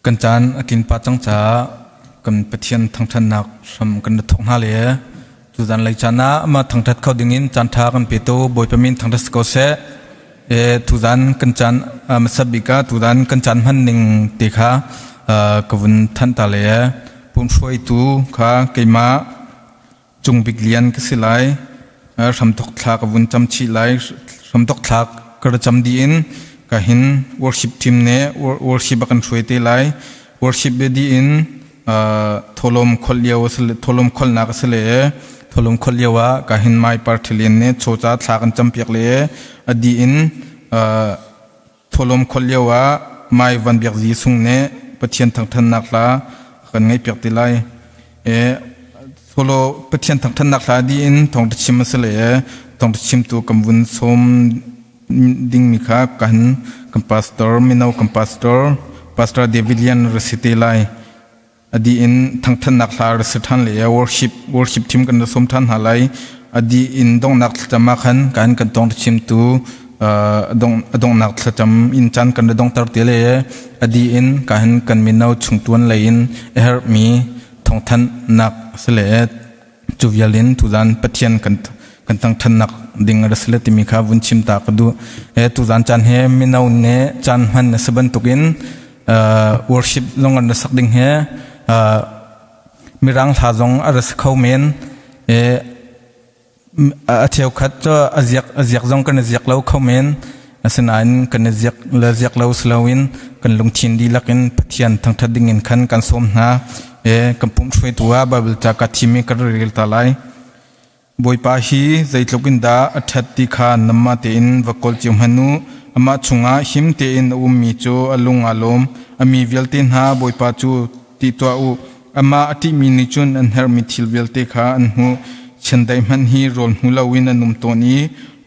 Kan caan a tlin pah cang caah kan Pathian thangṭhatnak hram kan ra thawk hna le tuzan lei caan ah amah thangṭhat kho dingin caan ṭha kan petu Bawipa min thangṭhat si ko seh. E, tuzan kan caan hmasa bik ah tuzan kan caan hman ning te kha ka vun thanh ta le pumhruaitu kha keimah Cung Bik Lian ka si lai. Hramthok thla ka vun cam chih lai. Hramthok thla ka ra cam dih in ka hin worship team nih worship a kan hruai te lai. Worship bia dih in tholom kholh lio tholom kholnak a si le tholom kholh lio ah ka hin mai parthilian nih chawca thla kan cam piak le a dih in Tholom kholh lio ah Mai Van Biak Zi Sung nih Pathian thangthannak hla a kan ngaihpiak te lai. E, tholo Pathian thangthannak hla di in thawngtha chim a si le thawngtha chimtu kan vun sawm dingmi kha kan kan pastor mino kan pastor pastor David Lian ra si te lai. A dih in thangthannak hla ra si ṭhan le worship worship team kan ra sawm ṭhan hna lai. A dih in donghnak thlacam ah khan kan kan tawng chimtu a donghnak thlacam in caan kan ra dongter te le a dih in ka hin kan mino chungtuan lei in a herhmi thawngthanhnak si le cu vial in tuzan Pathian kan kan thangthannak ding a ra si le timi kha vun chim ta ka duh. Tuzan caan he mino nih caan hman a si bantukin worship zong an ra sak ding he mirang hla zong a ra si kho men a cheukhat cu a ziak a ziak zong kan i ziak lo kho men asinain kan i ziak le ziak lo si loin kan lungthin dihlak in Pathian thangṭhat ding in khan kan sawm hna kan pumh hruaitu ah Bible ca ka thim i ka rel ta lai. Bawipa hi zeitluk in dah a ṭhat ti kha nanmah tein va kawl cio hmanh u. Amah chungah him tein a ummi cu a lung aa lawm. A mi vialte hna Bawipa cu ṭih tuah u. Amah a ṭihmi nih cun an herhmi thil vialte kha an hmuh. Chiandeih hmanh hi rawl hmu loin an um tawn i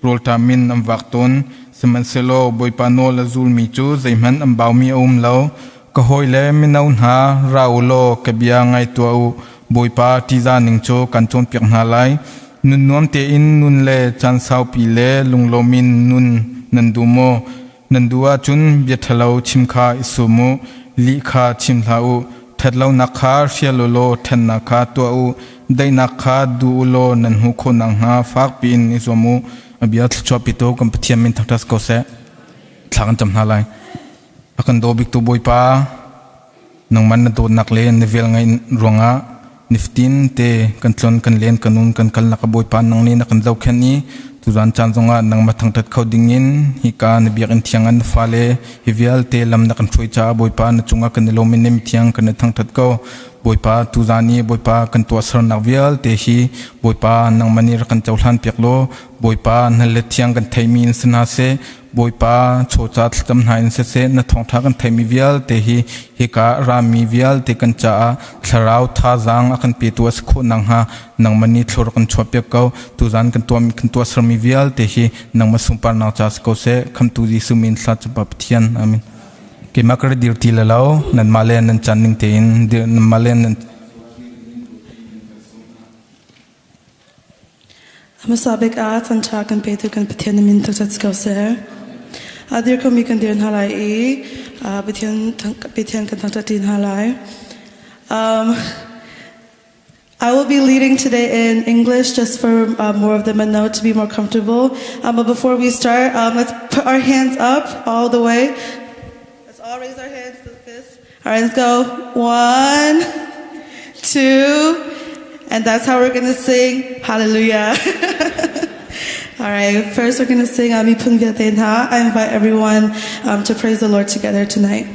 rawlṭam in an vak tawn. Sihmanhsehlaw Bawipa nawl a zulmi cu zeihmanh an baumi a um lo. Ka hawile mino hna, ra u law ka bia ngai tuah u. Bawipa ṭihzah ning cu kan cawnpiak hna lai. Nun nuam tein nun le caan saupi le lunglawm in nun nan duh maw? Nan duh ahcun bia ṭhalo chim kha i sum u, lih kha chim hlah u. Ṭhatlonak kha hrial u law ṭhennak kha tuah u. Daihnak kha duh u law nan hmuh khawh nakhnga fak piin i zuam u. A bia thluachuah pitu kan Pathian min thangṭhat ko seh. Thla kan cam hna lai. A kan daw biktu Bawipa, nangmah na dawtnak le na velngeih ruangah nifatin te kan tlon kan len kan um kan kalnak a Bawipa nang nih na kan zohkhenh i tuzan caan zongah nangmah thangṭhat kho dingin hika na biakinn thiang ah na fale hi vialte lam na kan hruai caah Bawipa na cungah kan i lawm i na mithiang kan i thangṭhat ko. Bawipa tuzan i Bawipa kan tuahsernak vialte hi Bawipa nangmah nih rak kan cohlan piak law Bawipa na let thiang kan theimi in si hna seh. Bawipa chawca thlacam hna in siseh na thawngṭha kan theihmi vialte hi hika rami vialte kan caah thlarau thazaang a kan petu a si khawh nakhnga nangmah nih thlur kan chuahpiak ko. Tuzan kan tuah kan tuahsermi vialte hi nangmah sunparnak ca si ko seh. Khamtu Jesuh min thla cu Pathian. Amen. Keimah ka ra dir ti le lo nanmah le nan caan ning tein nanmah le nan Hmasa bik ah canṭha kan petu kan Pathian na min thangṭhat si ko seh. A dir khomi kan dir hna lai i Pathian Pathian kan thangṭhat ṭi hna lai. I will be leading today in English just for more of them to know to be more comfortable. But before we start, let's put our hands up all the way. Let's all raise our hands like this. All right, let's go. One, two, and that's how we're going to sing Hallelujah. All right, first we're going to sing Ami Punvya I invite everyone to praise the Lord together tonight.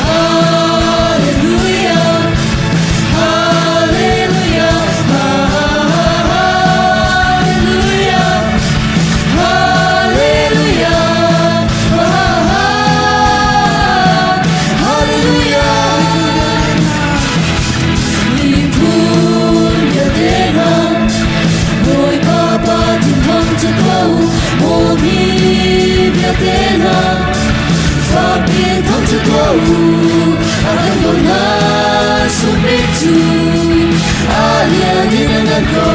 Hallelujah, Hallelujah, Hallelujah. ko.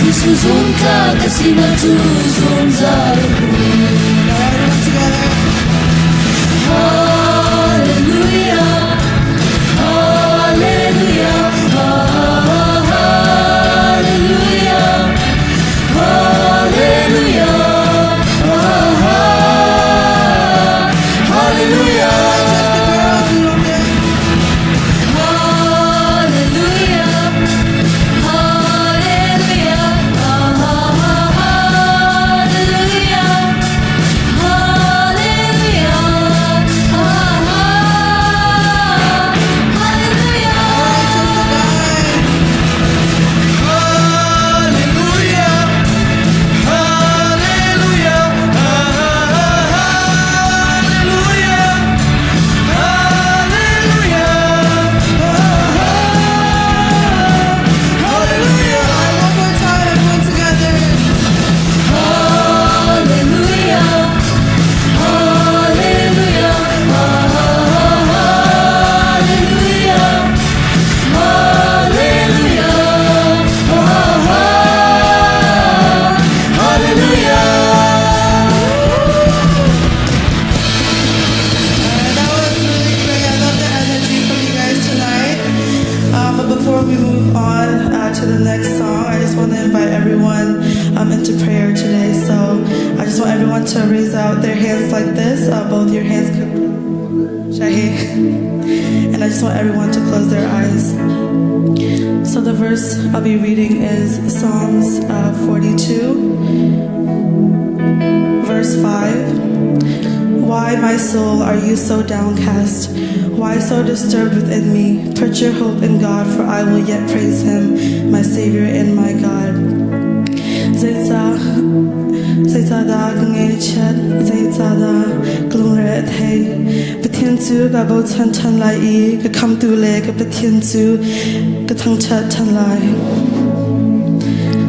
Jesuh zumtlak ka sinak cu zungzal a hmun. Everyone together. Hallelujah, Hallelujah, Hallelujah, Hallelujah, Hallelujah. Just the girls, we don't dance. Hallelujah, Hallelujah, Hallelujah, Hallelujah, Hallelujah. Just the guys. Hallelujah, Hallelujah, Hallelujah, Hallelujah, Hallelujah. One more time, everyone together. Hallelujah, Hallelujah, Hallelujah, Hallelujah, Hallelujah. Alright, that was really great. I love the energy from you guys tonight. But before we move on to the next song, I just want to invite everyone into prayer today. So I just want everyone to raise out their hands like this, both your hands. Shahi. And I just want everyone to close their eyes. So the verse I'll be reading is Psalms 42, verse 5. Why, my soul, are you so downcast? Why so disturbed within me? Put your hope in God, for I will yet praise him, my Savior and my God. Zeicah zeicahdah ka ngaihchiat zeicahdah ka lungre a thei Pathian cu ka bochan ṭhan lai i ka khamtu le ka Pathian cu ka thangṭhat ṭhan lai.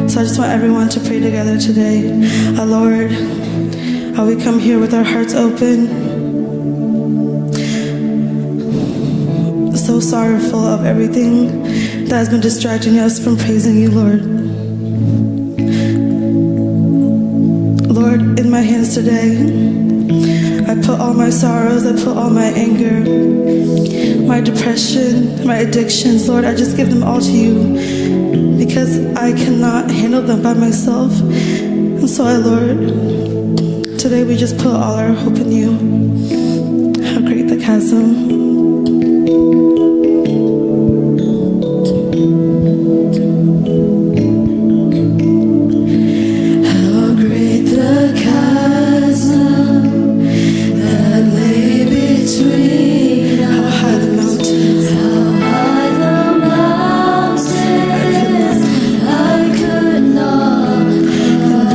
So I just want everyone to pray together today. Lord, we come here with our hearts open, so sorrowful of everything that has been distracting us from praising you, Lord. Lord, in my hands today, I put all my sorrows, I put all my anger, my depression, my addictions. Lord, I just give them all to you because I cannot handle them by myself. And so, I, Lord, today we just put all our hope in you. How great the chasm. How great the chasm that lay between How high the mountains. How high the mountains I could not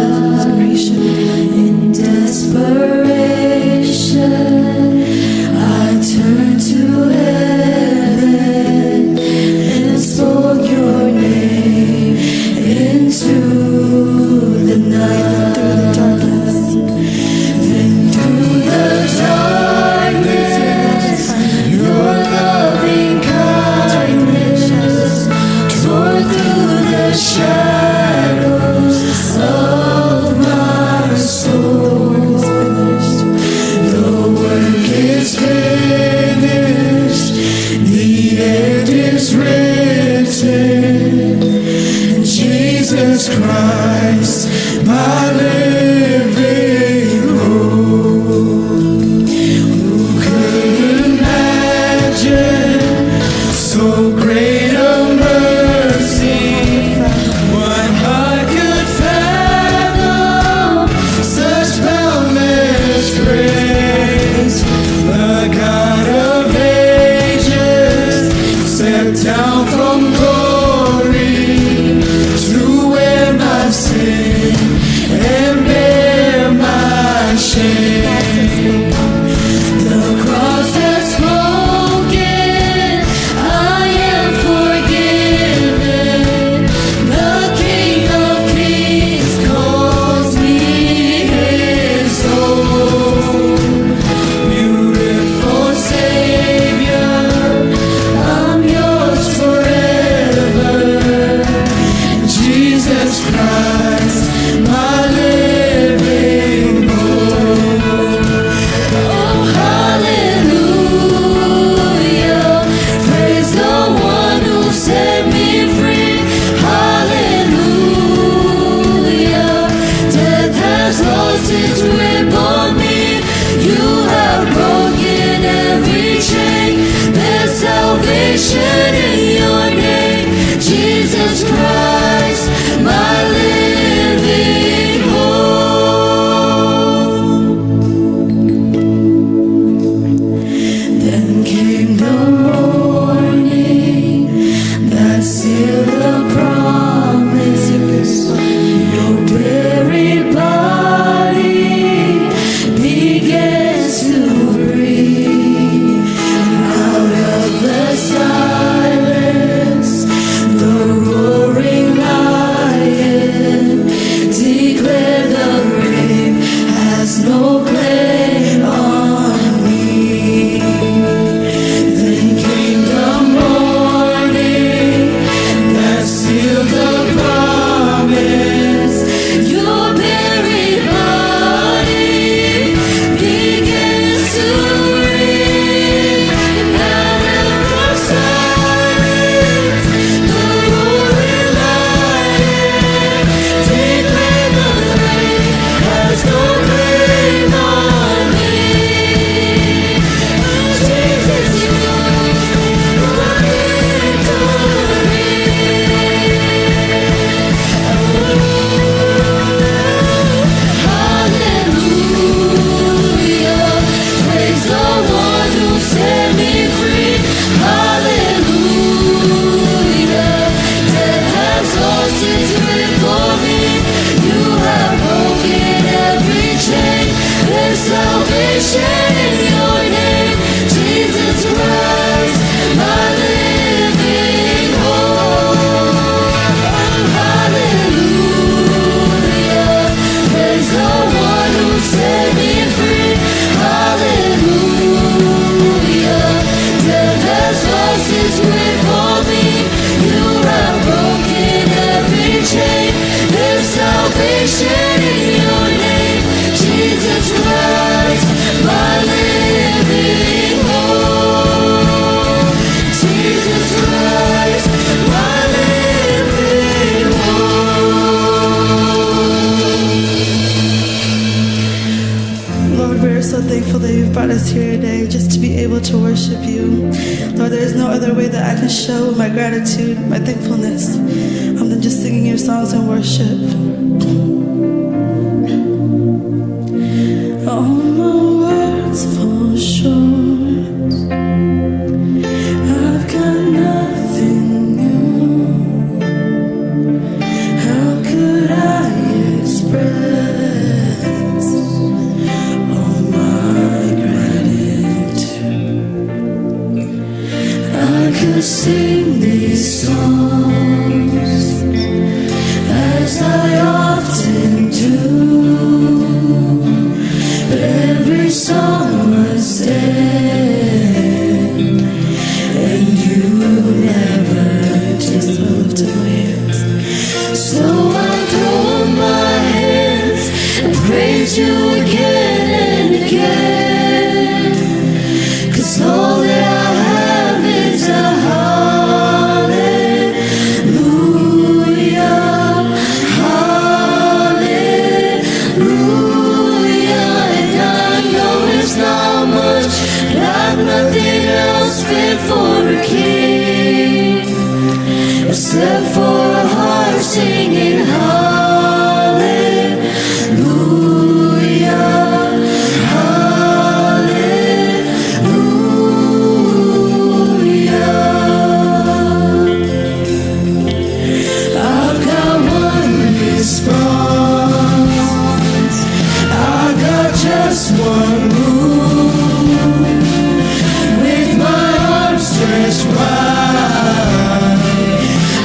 Desperation. In desperation, I turned to heaven and spoke your name into the night. Through the darkness. Then through the darkness, your loving kindness tore through the shadows of my soul. The work is finished. The work is finished, the end is written. Jesus Christ, my living hope. Who could imagine so great a mercy? What heart could fathom such boundless grace? The God of ages stepped down from glory to wear my sin and bear. you've brought us here today just to be able to worship you. Lord, there is no other way that I can show my gratitude, my thankfulness, um, than just singing your songs and worship. All my words fall short. I've got nothing new. How could I express all my gratitude? I could sing these songs as I often do, but every song must end, and you never do. So I lift up my hands. So I throw up my hands and praise you again and again. 'Cause all that I have is a hallelujah, hallelujah. And I know it's not much, but I've nothing else fit for a king except for a heart singing hallelujah, hallelujah. I've got one response. I've got just one move. With my arms stretched wide,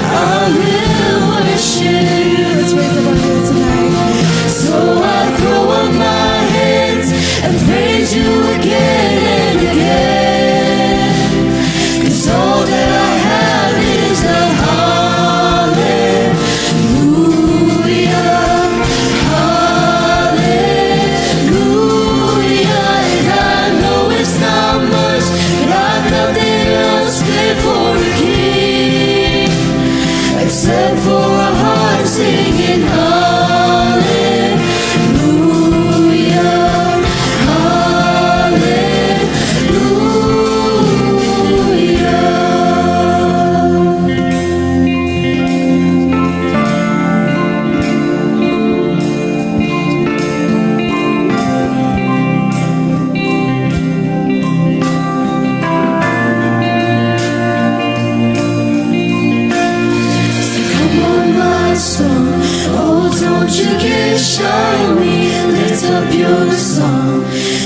I will worship you. Let's raise up our hands tonight. So I throw up my hands and praise you again and again. 'Cause all that I have is a hallelujah, hallelujah. And I know it's not much, but I've nothing else fit for a king except for a heart singing hallelujah, hallelujah. So come on, my soul. Oh, don't you get shy on me. Lift up your song.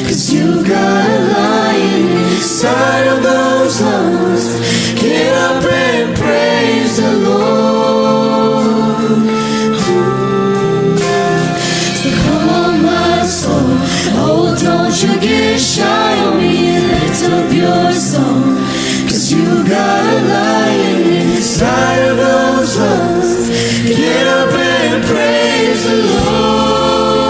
'Cause you've got a lion inside of those lungs. Get up and praise the Lord. So come on, my soul. Oh, don't you get shy on me. Lift up your song. 'Cause you got a lion inside of those lungs. Get up and praise the Lord.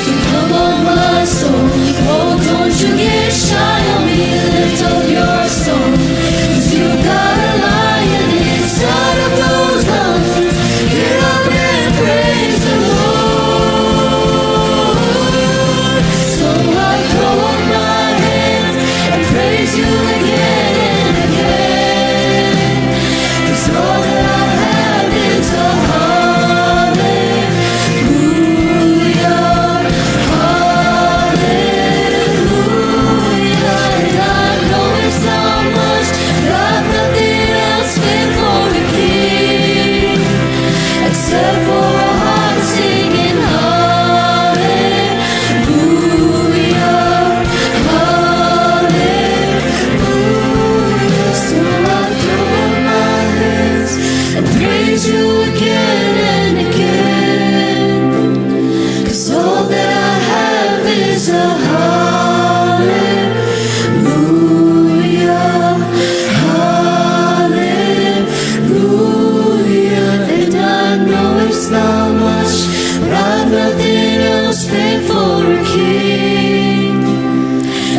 So come on, my soul. Oh, don't you get shy on me. Lift up your song. 'Cause you got a lion inside of those lungs. Get up and praise the Lord. So I throw up my hands and praise you again and again. 'Cause all that I have is a hallelujah, hallelujah. And I know it's not much, but I've nothing else fit for a king except for a heart singing hallelujah, hallelujah. So I throw up my hands and praise you again and again. 'Cause all that I have is a hallelujah, hallelujah. And I know it's not much, but I've nothing else fit for a king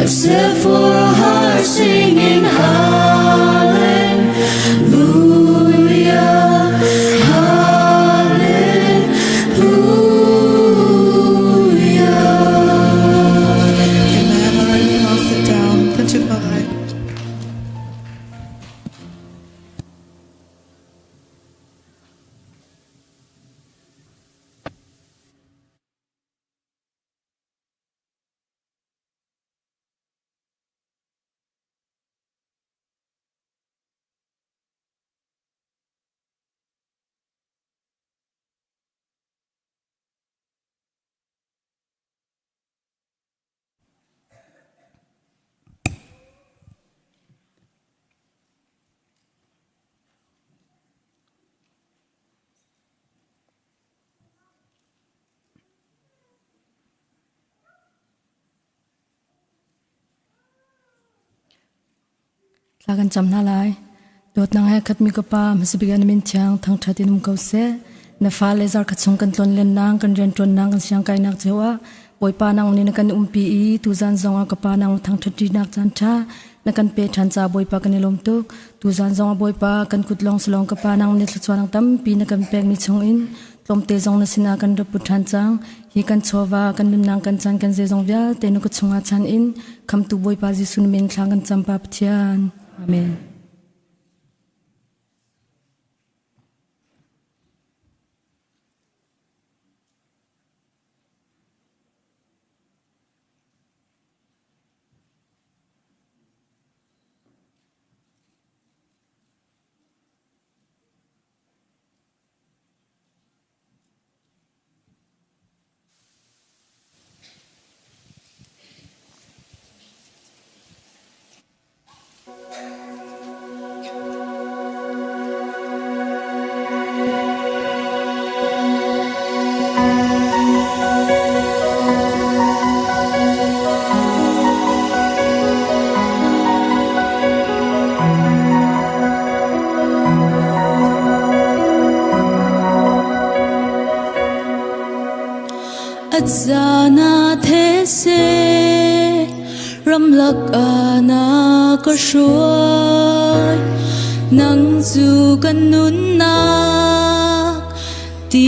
except for a heart singing hallelujah, hallelujah. Thla kan cam hna lai. Dawtnak he khatmi ka Pa, hmasabik ah na min thiang thangṭhat in um ko seh. Na fale zarkhat chung kan tlonlennak, kan rianṭuannak, kan siangkainak cio ah Bawipa nang nih na kan umpi i tuzan zong ah ka Pa nang thangṭhat ṭinak caan ṭha na kan pe ṭhan ca Bawipa kan i lawm tuk. Tuzan zong ah Bawipa kan kut lawng salawng ka Pa nang nih thluachuah tampi na kan pekmi chung in tlawmte zong na sinah kan rak put ṭhan cang. Hi kan chawva, kan nunnak, kan caan, kan zeizong vialte na kut chungah chan in khamtu Bawipa Jesuh na min thla kan cam Pa Pathian. Amen. Atzana these ramlak ana ka hruai nang cu kan nunnak ti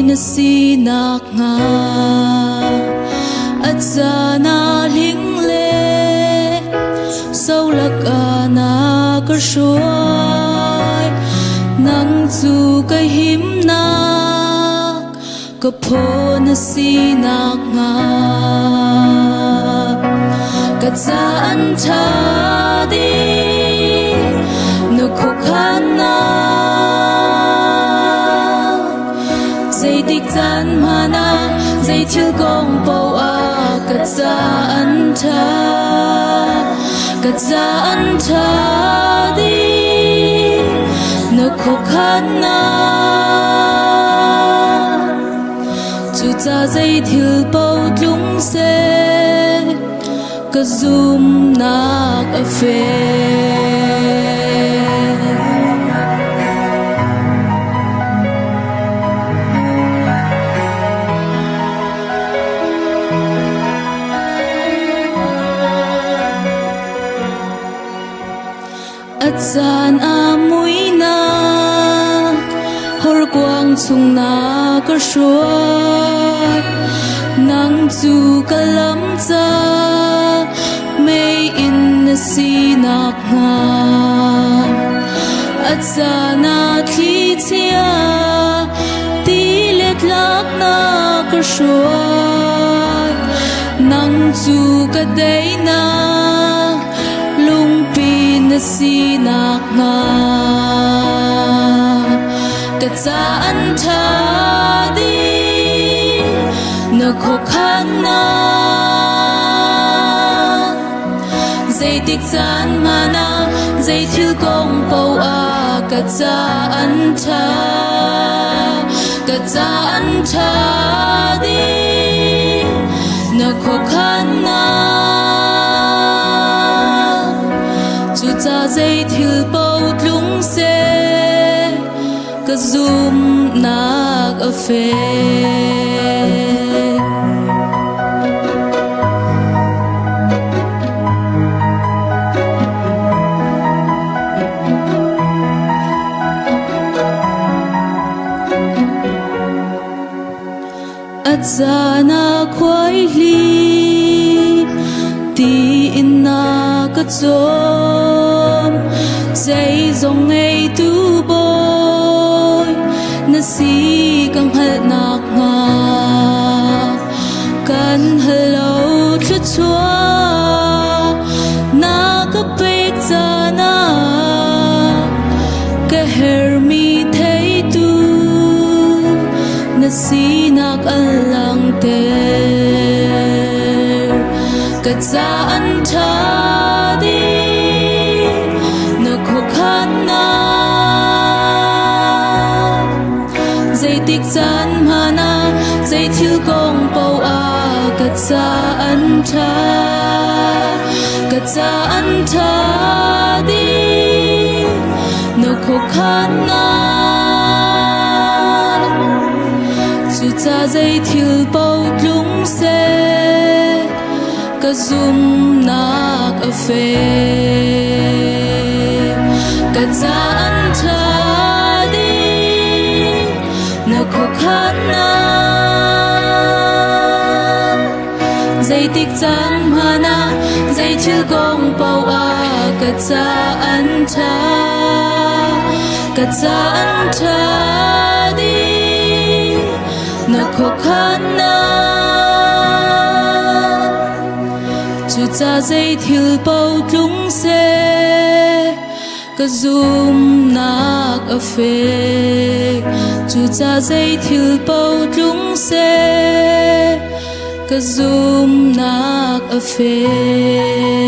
na sinak hnga a caan ah hling le solak ah na ka hruai nang cu ka himnak ka phaw na sinak hnga ka caan ṭha ding na khuakhannak Zeitik caan hmanh ah zei thil kong paoh ah ka caan ṭha ka caan ṭha dih na khuakhannak cucaah zei thil paoh tlung seh ka zumnak a fek. A caan a muinak horkuang chung na ka hruai nang cu ka lam ca mei in na sinak hnga a caan ah thlichia ti le tlak na ka hruai nang cu ka daihnak lungpi na sinak hnga ka caan ṭha dih na khuakhannak zeitik caan hmanh ah zei thil kong paoh ah ka caan ṭha ka caan ṭha dih na khuakhannak cucaah zei thil paoh tlung seh ka zumhnak a fek. A caan ah khuaihli ti in na ka cawm zeizong ngeitu bawi na si ka hngalhnak hnga kan hal lo thluachuah na ka pek caan ah ka hermi theitu na sinak an langhter ka caan ṭha dih na khuakhannak zeitik caan hmanh ah zei thil kong paoh ah ka caan ṭha ka Ka caan ṭha ding na khuakhannak Cuca zei thil paoh tlung seh ka zumnak a fek. Ka caan ṭha ding na khuakhannak Zeitik caan hmanh ah zei thil kong paoh ah ka caan ṭha ka caan ṭha ding na khuakhannak Cuca zei thil paoh tlung seh ka zumnak a fek. Cuca zei thil paoh tlung seh ka zumnak a fek.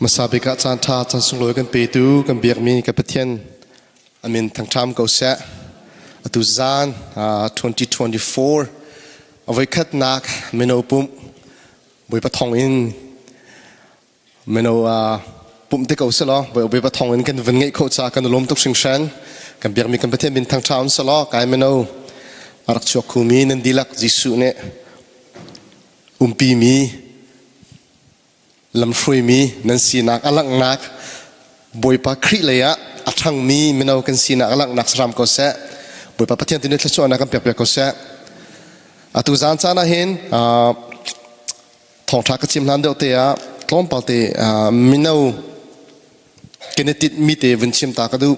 Hmasa bik ah caan ṭha caan sunglawi kan petu kan biakmi ka Pathian amin thangṭham ko seh. Atu zan 2024 a voikhatnak mino pumh Bawipa thawng in mino pumh te ko selaw Bawipa thawng in kan vun ngeih khawh caah kan lawm tuk hringhran. Kan biakmi kan Pathian min thangṭha um selaw kai mino a rak chuak khumi nan dihlak Jesuh nih umpimi lamhruaimi nan sinak a langhnak Bawipa Khrih lei ah a ṭhangmi mino kan sinak a langhnak saram ko seh. Bawipa Pathian tu nih thluachuahnak kan pek piak ko seh. Atu zan caan ah hin thawngṭha ka chim hlan deuh te ah tlawmpal te mino kan i tinhmi te vun chim ta ka duh.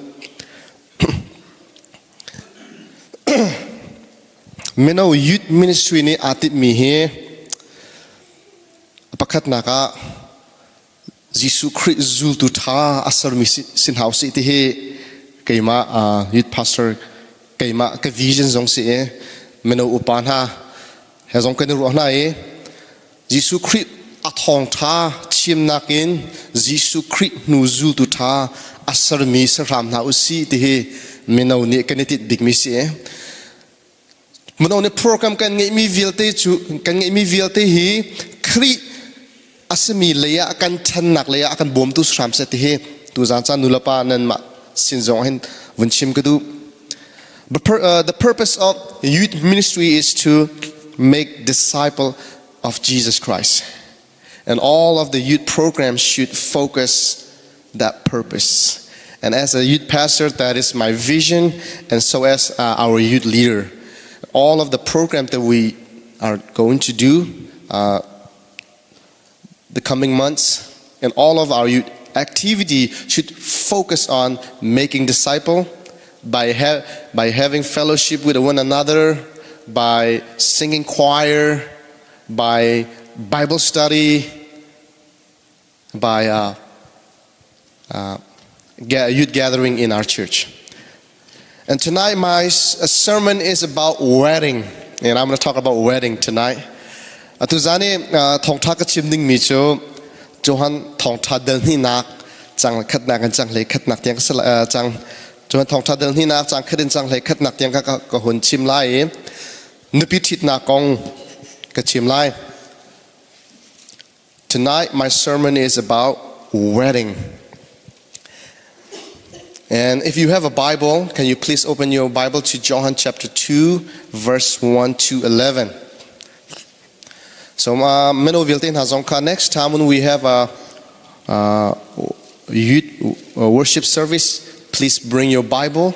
Mino youth ministry nih aa tinhmi hi pakhatnak ah Jesuh Khrih zultu ṭha a sermi si hna usih ti hi keimah youth pastor keimah ka vision zong si i mino upa hna he zong kan i ruah hna i Jesuh Khrih a thawngṭha chimnak in Jesuh Khrih hnu zultu ṭha a sermi si hram hna usih ti hi mino nih kan i tinh bikmi si. Mino nih program kan ngeihmi vialte cu kan ngeihmi vialte hi Khrih a simi lei ah kan ṭhannak lei ah a kan bawmtu si hram seh ti hi tuzaan caan nulepa nanmah sin zong hin vun chim ka duh. The purpose of youth ministry is to make disciple of Jesus Christ. And all of the youth programs should focus that purpose. And as a youth pastor, that is my vision, and so as our youth leader. All of the program that we are going to do the coming months and all of our youth activity should focus on making disciple by, by having fellowship with one another, by singing choir, by Bible study, by youth gathering in our church. And tonight, my sermon is about wedding. And I'm going to talk about wedding tonight. Atu zan i thawngtha ka chim ding mi cu Johan thawngtha dal hnih cang khatnak in cang hlei khatnak tiang cang Johan thawngtha dal hnih cang khat in cang hlei khatnak tiang ka ka hun chim lai i nupi ṭhitnak kong ka chim lai. Tonight my sermon is about wedding. And if you have a Bible, can you please open your Bible to John chapter 2, verse 1 to 11. So, mino vialte hna zong kha next time when we have a youth worship service, please bring your Bible.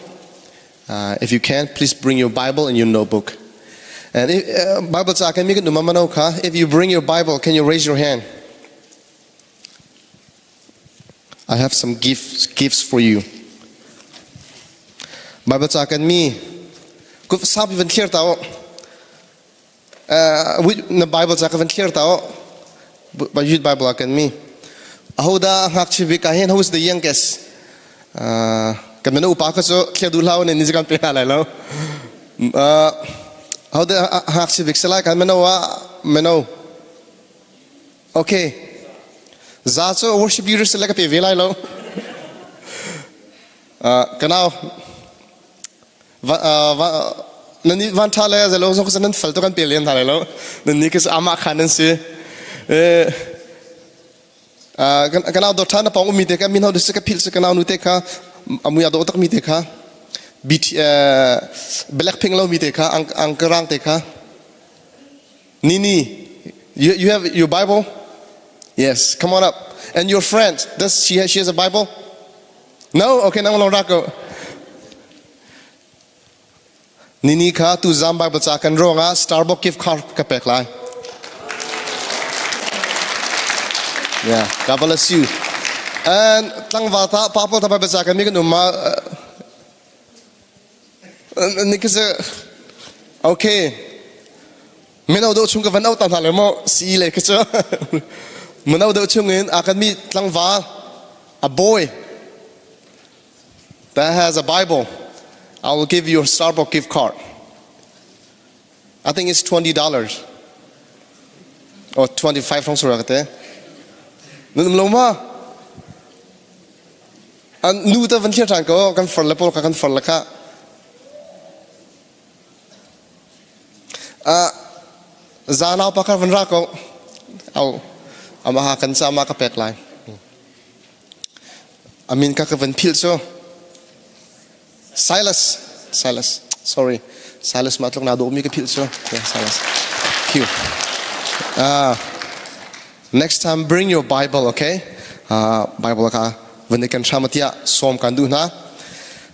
If you can, please bring your Bible and your notebook. And if, Bible ca kan mi kan um kha if you bring your Bible, can you raise your hand? I have some gifts for you. Bible ca kan mi sapi van thlir ta na Bible ca ka van thlir ta o youth Bible kan mi ahoda ngakchia bik ah hin who is the youngest? Kan mino upa kha cu thlia duh hlah ne ni kan pe hna lai lo. Ho de hak si bik salai kan mino ah mino. Okay. Za cu worship leader sila ka pe ve lai lo. Kanau nan nih van ṭha le zelo zong nan fal tu kan pe len hna lai lo. Nan nih khi amah khan nan si. Kanau dawt ṭha na pawng ummi te kha min ho si ka philh si kanau nu te kha amui a dawh tak mi te kha BT Blackpink lo mi te kha angkarang te kha Nini you, you have your Bible yes come on up and your friend does she she has a Bible no okay nang long rak ko Nini kha tu zam Bible ca kan ruang ah Starbucks gift card ka pek lai. Yeah, God bless you. And tlangval ta papal ta Bible ca kan mi kan um ma ni ka okay. Mino do chung ka van au ta hna le mo si le ka chu. Mino do chung in a kan mi tlangval a boy that has a Bible, I will give you a Starbucks gift card. I think it's $20 or 25 francs te. Nun lo ma? An nu ta van thlir than ko kan far le pawl ka kan far le kha. Ah zanau pa kha van ra ko. Au ama ha kan sa ma ka pek lai. A min ka ka van philh cu Silas Silas sorry Silas mah tluk naa dawhmi ka philh cu yeah, Silas Thank you next time bring your Bible okay Bible kha van i kan hram tiah sawm kan duh hna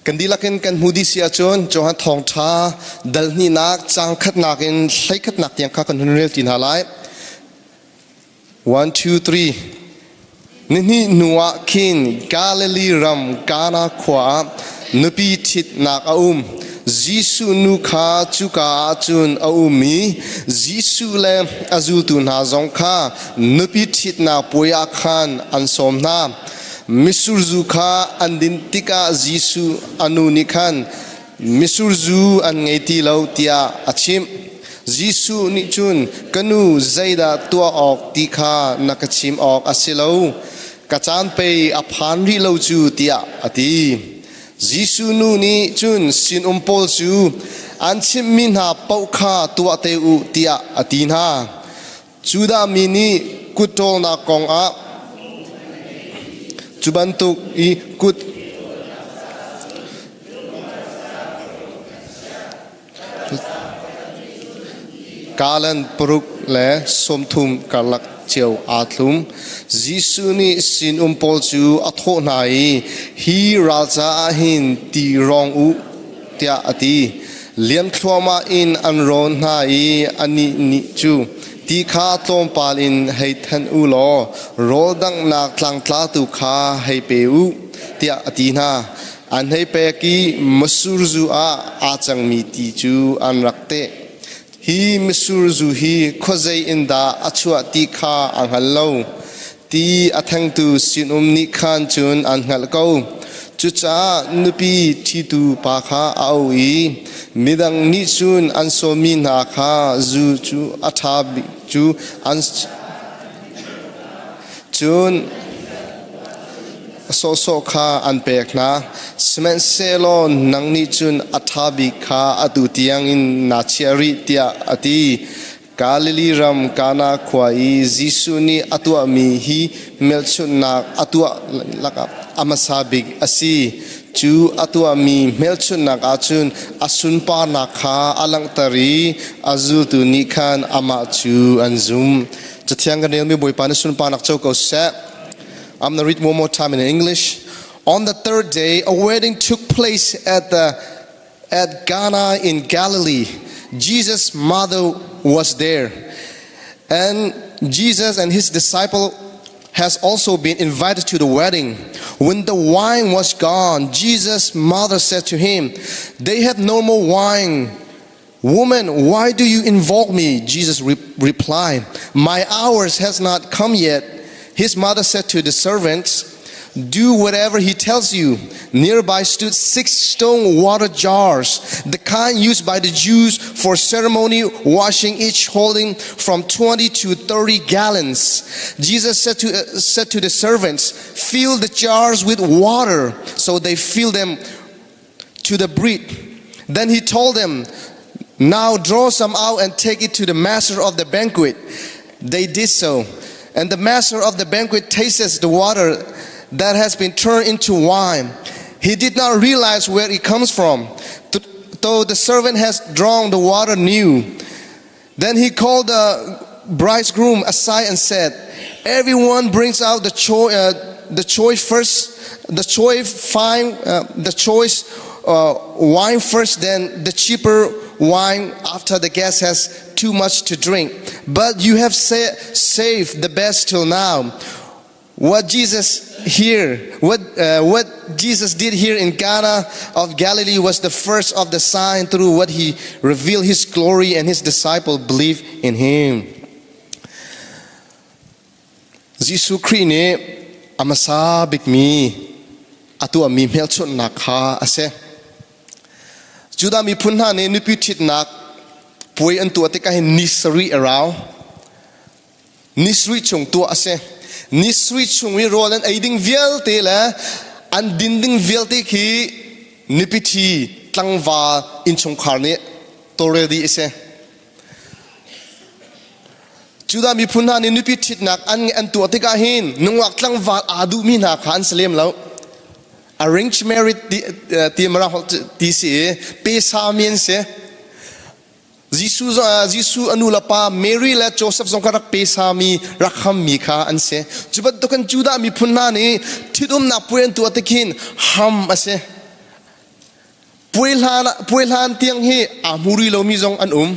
kan dihlak in kan hmu dih si ahcun Johan thawngṭha dal hnihnak caang khatnak in hlei khatnak tiang kha kan hun rel ti hna lai 1, 2, 3. Nihnih hnuah khin Galilee ram Kana khua ah nupi ṭhitnak a um. Jesuh nu kha cuka ah cun a um i Jesuh le a zultu hna zong kha nupi ṭhitnak puai ah khan an sawm hna. Mitsur zu kha an din tikah Jesuh a nu nih khan mitsur zu an ngei ti lo tiah a chimh. Jesuh nih cun ka nu zeidah tuah awk ti kha na ka chim awk a si lo ka caan pei a phan rih lo cu tiah a ti. Jesuh nu nih cun sinum pawl cu an chimhmi hna paoh kha tuah te u tiah a ti hna. Judah mi nih kut ṭawlnak kong ah cu bantuk i kut Kalan paruk le 30 karlak cio aa tlum. Jesuh nih sinum pawl cu a thawh hna i hi ral caah hin ti rawng u tiah a ti. Liam thluahmah in an rawn hna i anih nih cu ti kha tlawmpal in hei thanh u law rawl danghnak tlangtlatu kha hei pe u tiah a ti hna. An hei pek i masur zu ah aa cangmi ti cu an rak teh. Hi misur zu hi khuazei in dah a chuah ti kha a hngal lo. Ti a thengtu sinum nih khan cun an hngalh ko. Cucaah nupi ṭhitu pa kha a auh i midang nih cun an sawmmi hna kha zu cu a ṭha bik cu an cun sawhsawh kha an pek hna. Sihmanhsehlaw nang nih cun a ṭha bik kha atu tiangin naa chiah rih tiah a ti. Galilee ram Kana khua i Jesuh nih a tuahmi hi hmelchunhnak a tuah lakah a hmasa bik a si. Cu a tuahmi hmelchunhnak ah cun a sunparnak kha a langhter i a zultu nih khan amah cu an zumh. Cathiang kan relmi Bawipa na sunparnak co ko seh. I'm gonna read one more time in English. On the third day, a wedding took place at the at Cana in Galilee. Jesus' mother was there. And Jesus and his disciple has also been invited to the wedding. When the wine was gone, Jesus' mother said to him, They have no more wine. Woman, why do you invoke me? Jesus re- replied, My hours has not come yet. His mother said to the servants, Do whatever he tells you. Nearby stood six stone water jars, the kind used by the Jews for ceremony washing, each holding from 20 to 30 gallons. Jesus said to, uh, said to the servants, Fill the jars with water. So they filled them to the brim. Then he told them, Now draw some out and take it to the master of the banquet. They did so. And the master of the banquet tastes the water that has been turned into wine. He did not realize where it comes from, though the servant has drawn the water new. Then he called the bridegroom aside and said, Everyone brings out the, cho- uh, the choice first, the choice fine, uh, the choice uh, wine first, then the cheaper wine after the guest has too much to drink. But you have sa- saved the best till now. What Jesus here, what, uh, what Jesus did here in Cana of Galilee was the first of the sign through what he revealed his glory and his disciple believed in him. Jesuh Khrih nih a hmasa bikmi a tuahmi hmelchunhnak kha a si. Judah miphun hna nih nupi ṭhitnak puai an tuah tikah hin ni sarih a rau. Ni sarih chung tuah a si. Ni sarih chung i rawl an ei ding vialte le an din ding vialte khi nupi ṭhi tlangval innchungkhar nih tawlrel dih a si. Judah miphun hna nih nupi ṭhitnak an an tuah tikah hin nungak tlangval aa duhmi hna kha an si lem lo. Arrange marriage ti, ti mara ti si i pesa mi an si. Jesuh Jesuh a nu le pa Mary le Joseph zong kha rak pesa mi rak hammi kha an si. Cu bantukin Judah miphun hna nih ṭhitumnak puai an tuah tikhin ham a si. Puai hlan puai hlan tiang hi aa hmu rih lomi zong an um.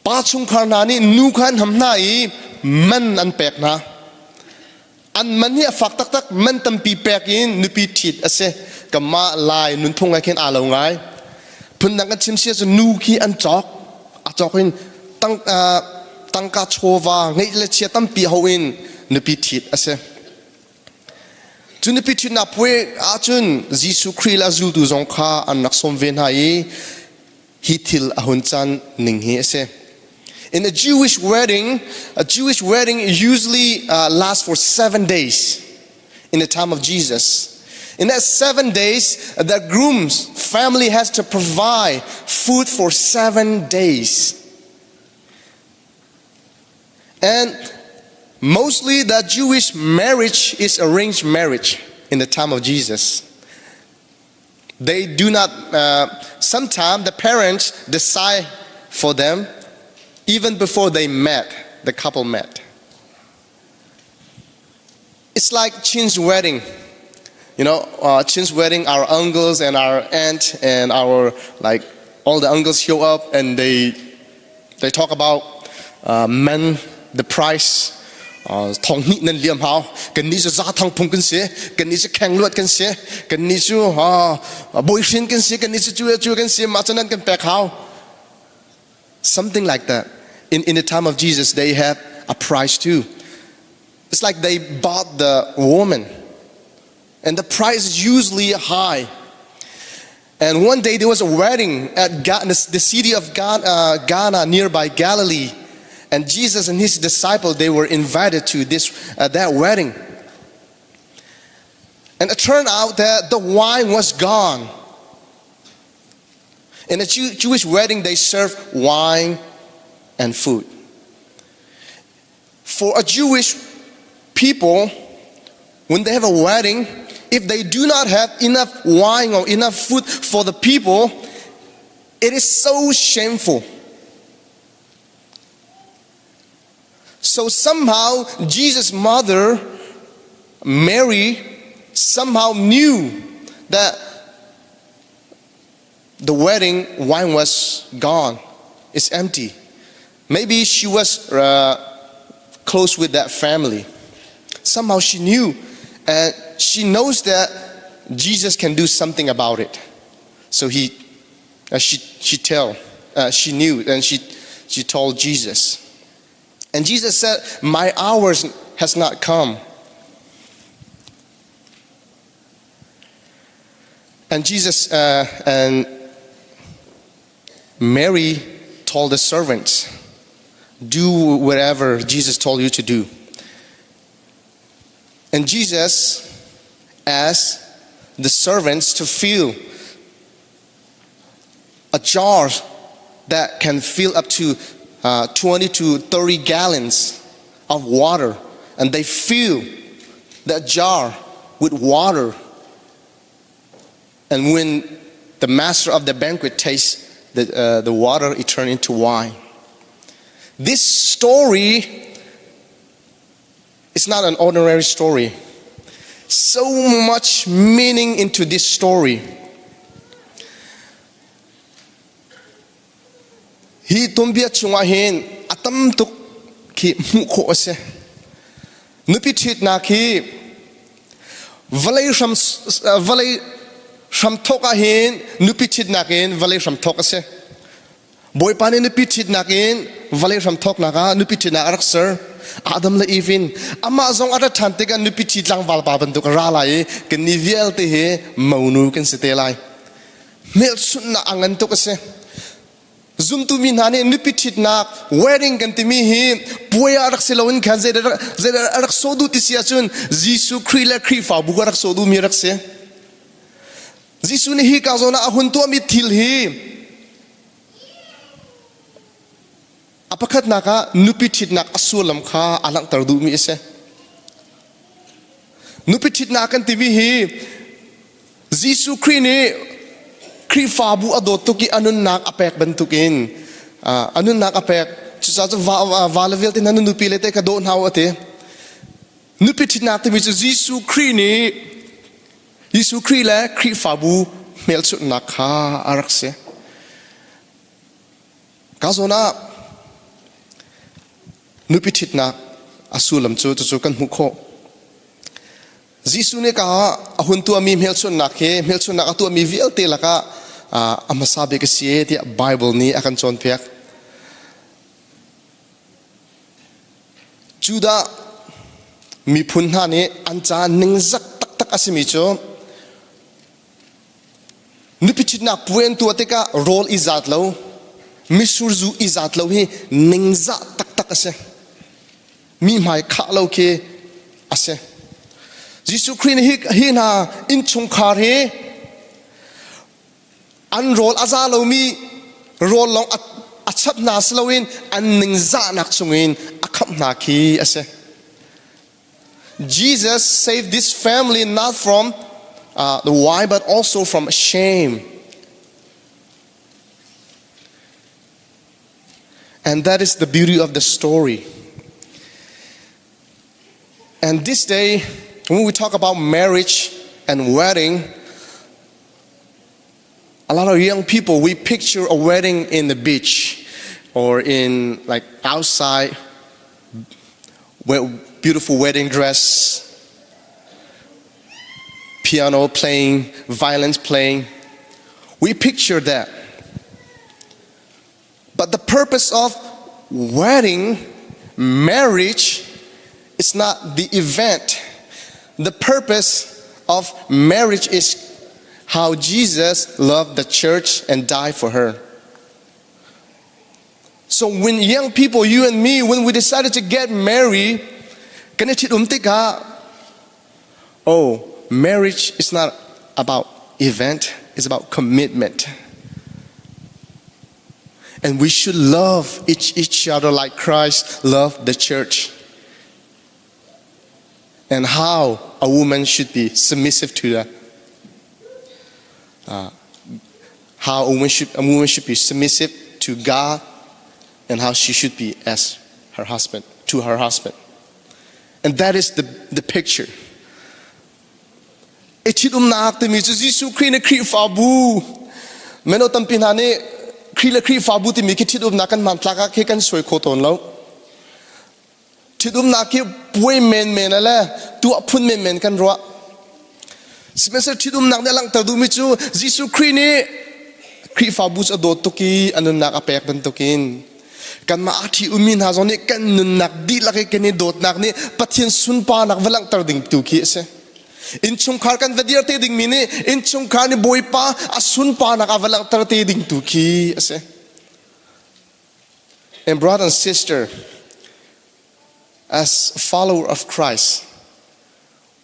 Pa chungkhar hna nih nu kha an ham hna i man an pek hna. An man hi a fak taktak, man tampi pek in nupi ṭhit a si. Kanmah Lai nunphung ah khin aa lo ngai. Phundang kan chim si ahcun nu khi an cawk. A cawk in tang, uh, tangka chawva ngeih le chia tampi ho in nupi ṭhit a si. Cu nupi ṭhitnak puai ahcun Jesuh Khrih le a zultu zong kha an rak sawm ve hna i hi thil a hun can ning hi a si. In a Jewish wedding, a Jewish wedding usually uh, lasts for seven days in the time of Jesus. In that seven days, the groom's family has to provide food for seven days. And mostly the Jewish marriage is arranged marriage in the time of Jesus. They do not, uh, sometimes the parents decide for them even before they met, the couple met. It's like Chin's wedding. You know, uh, Chin's wedding, our uncles and our aunt and our, like, all the uncles show up and they, they talk about uh, men, the price, thong hnih nan liam hau kan nih cu za thang phung kan si kan nih cu kheng luat kan si kan nih cu bawihrin kan si kan nih cu cu cu kan si mah cu nan kan pek hau something like that in in the time of Jesus they have a price too it's like they bought the woman and the price is usually high and one day there was a wedding at the city of Ghana nearby Galilee. And Jesus and his disciple, they were invited to this, uh, that wedding. And it turned out that the wine was gone. In a Jewish wedding, they serve wine and food. For a Jewish people, when they have a wedding, if they do not have enough wine or enough food for the people, it is so shameful. So somehow, Jesus' mother, Mary, somehow knew that the wedding wine was gone, it's empty. Maybe she was uh, close with that family. Somehow she knew, and she knows that Jesus can do something about it. So he, uh, she, she tell, uh, she knew, and she, she told Jesus. And Jesus said, "My hours has not come." And Jesus and Mary told the servants, Do whatever Jesus told you to do. And Jesus asked the servants to fill a jar that can fill up to 20 to 30 gallons of water. And they fill that jar with water. And when the master of the banquet tastes the water, it turned into wine. This story is not an ordinary story. So much meaning into this story. Hi tuanbia chungah hin a tam tuk khi hmuh khawh a si. Nupi ṭhitnak hi vawlei hram vawlei hramthawk ah hin nupi ṭhitnak in vawlei hramthawk a si. Bawipa nih nupi ṭhitnak in vawlei hramthawknak ah nupi ṭhitnak a rak ser. Adam le Eve in amah zong a rat ṭhan tikah nupi ṭhi tlangval pa bantuk a ra lai i kannih vialte hi monu kan si te lai. Hmelchunhnak a ngan tuk a si. Zumtu mi hna nih nupi ṭhitnak wedding kan timi hi puai ah rak si loin khan zeidah a rak sawh duh ti si ahcun Jesuh Khrih le Khrihfabu a rak sawh duhmi a rak si. Jesuh nih hi ka zawn ah a hun tuahmi thil hi a pakhatnak ah nupi ṭhitnak a sullam kha a langhter duhmi a si. Nupi ṭhitnak kan timi hi Jesuh Khrih nih Khrihfabu a dawt tuk i a nunnak a pek bantukin a nunnak a pek. Cucaah cu va le vialte hna nan nupi le te ka daw hna u a ti. Nupi ṭhitnak timi cu Jesuh Khrih nih Jesuh Khrih le Khrihfabu hmelchunhnak kha a rak si. Ka zawn ah nupi ṭhitnak a sullam cu cucu kan hmuh khawh. Jesuh nih ka a hun tuahmi hmelchunhnak hi hmelchunhnak a tuahmi vialte lakah a hmasa bik a si tiah Bible nih a kan cawnpiak. Judah miphun hna nih an ca ningzak taktak a simi cu Nupi ṭhitnak puai an tuah tikah rawl i zaat lo, mitsur zu i zaat lo hi ningzah taktak a si. Mi hmai khah lo khi a si. Jesuh Khrih nih hi hna innchungkhar hi an rawl a za lomi rawl lawng a chap hna si loin an ningzahnak chungin a khamh hna khi a si. Jesus saved this family not from the wine but also from shame. And that is the beauty of the story. And this day, when we talk about marriage and wedding, a lot of young people, we picture a wedding in the beach or in like outside, beautiful wedding dress, piano playing, violins playing. We picture that. But the purpose of wedding, marriage, is not the event. The purpose of marriage is how Jesus loved the church and died for her. So when young people, you and me, when we decided to get married, kan i um tikah, oh, marriage is not about event, it's about commitment. And we should love each, each other like Christ loved the church. And how a woman should be submissive to the how a woman should, a woman should be submissive to God and how she should be as her husband, to her husband. And that is the, the picture. I ṭhitumnak timi cu Jesuh Khrih nih Khrihfabu mino tampi hna nih Khrih le Khrihfabu timi khi ṭhitumnak kan hmanthlak ah khi kan suai kho tawn lo. Ṭhitumnak khi puai menmen le tuah phun menmen kan ruah. Sihmanhsehlaw ṭhitumnak nih a langhter duhmi cu Jesuh Khrih nih Khrihfabu cu a dawt tuk i a nunnak a pek bantukin kanmah a ṭhi ummi hna zong nih kan nunnak dihlak i kan i dawtnak nih Pathian sunparnak va langhter ding tu khi a si. Innchungkhar kan va dir te dingmi nih innchungkhar nih Bawipa a sunparnak a va langhter te ding tu khi a si. And brother and sister, as a follower of Christ,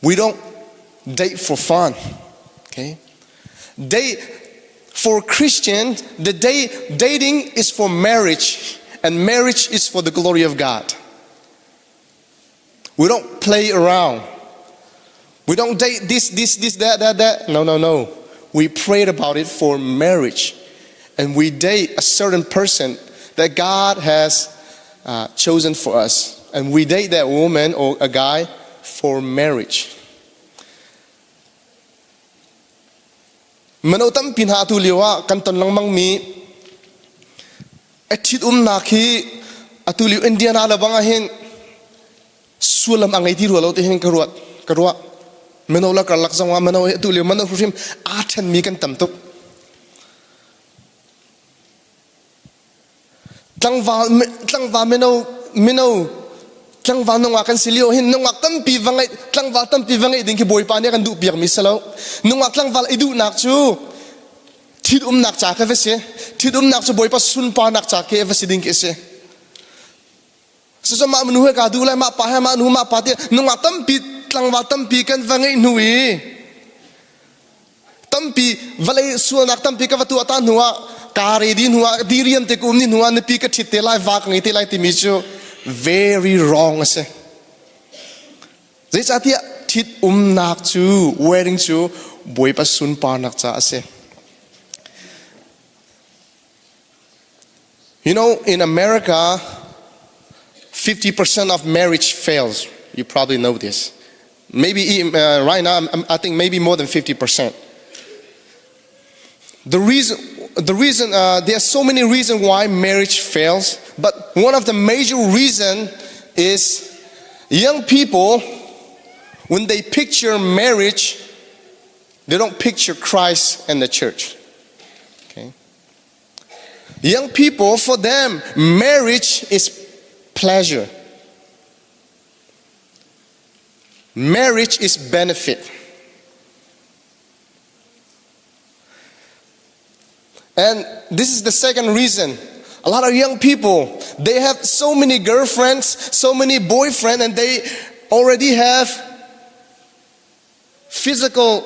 we don't date for fun. Okay? Date for Christians, the day dating is for marriage, and marriage is for the glory of God. We don't play around. We don't date this, this, this, that, that, that. No, no, no. We prayed about it for marriage. And we date a certain person that God has uh, chosen for us. And we date that woman or a guy for marriage. Mano tampi hna tu lio ah kan ton lengmang mi a ṭhitumnak hi atu lio Indiana le bang ah hin sullam a ngei ti rua lo ti hin ka ruat ka ruah mino la karlak zong ah mino hi atu lio mino hrim aa ṭhenmi kan tam tuk tlangval tlangval mino mino tlangval nungak kan si lio hin nungak tampi va ngeih tlangval tampi va ngeih ding khi bawipa nih a kan duh piak mi si lo nungak tlangval i duhnak cu Ṭhitumnak ca kha va si. Ṭhitumnak cu Bawipa sunparnak ca khi va si ding khi a si. Cucu mah nu he kaa duh lai, mah pa he mah nu mah pa ti nungak tampi tlangval tampi kan va ngeih hnu i tampi vawlei sualnak tampi ka va tuah ta hnu ah kaa ready hnu ah diriam te ka um ni hnu ah nupi ka ṭhit te lai va ka ngei te lai timi cu very wrong a si. Zeicahtiah ṭhitumnak cu wedding cu Bawipa sunparnak caah a si. You know, in America, 50% of marriage fails. You probably know this. Maybe uh, right now, I think maybe more than 50%. The reason, the reason uh, there are so many reasons why marriage fails, but one of the major reason is young people, when they picture marriage, they don't picture Christ and the church. Okay? Young people, for them, marriage is pleasure. Marriage is benefit. And this is the second reason. A lot of young people, they have so many girlfriends, so many boyfriends, and they already have physical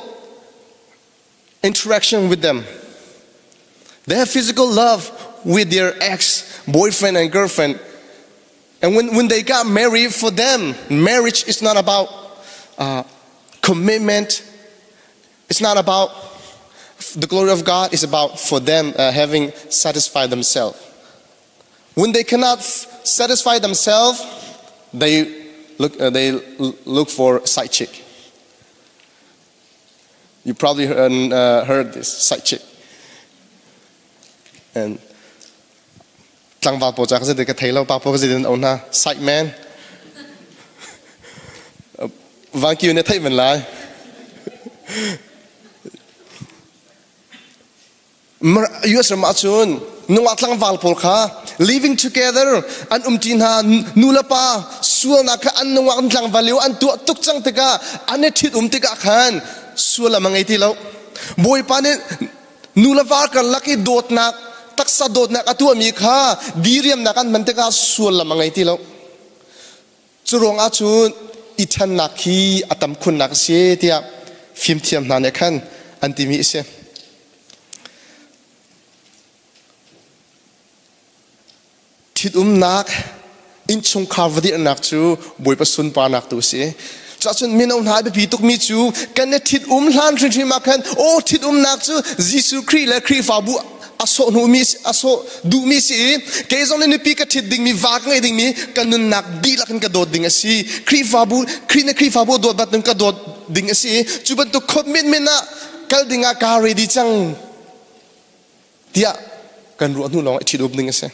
interaction with them. They have physical love with their ex boyfriend and girlfriend. And when, when they got married, for them, marriage is not about uh, commitment. It's not about the glory of God. It's about for them uh, having satisfied themselves. When they cannot satisfy themselves, they look, uh, they look for side chick. You probably heard, uh, heard this side chick. And tlangval pawl ca ka ka thei lo pa pawl ka zeitin an hna side man vangkiu ne theih men lai US ram ahcun nungak tlangval pawl kha living together an umṭi hna nu le pa sualnak kha an nungak an tlangval lio an tuah tuk cang tikah an i ṭhit um tikah khan sual a ngei ti lo Bawipa nih nu le va karlak i dawtnak taksa dawtnak a tuahmi kha diriamnak an hman tikah suallam a ngei ti lo cu ruangah cun i ṭhennak hi a tam khunnak a si tiah fimthiam hna nih khan an timi a si. Ṭhitumnak innchungkhar va dirhnak cu Bawipa sunparnak tu a si. Cuahcun mino hna a biapi tukmi cu kan i ṭhitum hlan hrimhrim ah khan aw ṭhitumnak cu Jesuh Khrih le Khrihfabu a sawh hnumi a sawh duhmi si i kei zong nih nupi ka ṭhit dingmi va ka ngeih dingmi ka nunnak dihlak in ka dawt ding a si. Khrihfabu Khrih nih Khrihfabu a dawt bantuk ka dawt ding a si i cu bantuk commitment ah kal ding ah kaa ready cang. tiah kan ruah hnu lawng i ṭhit-um ding a si.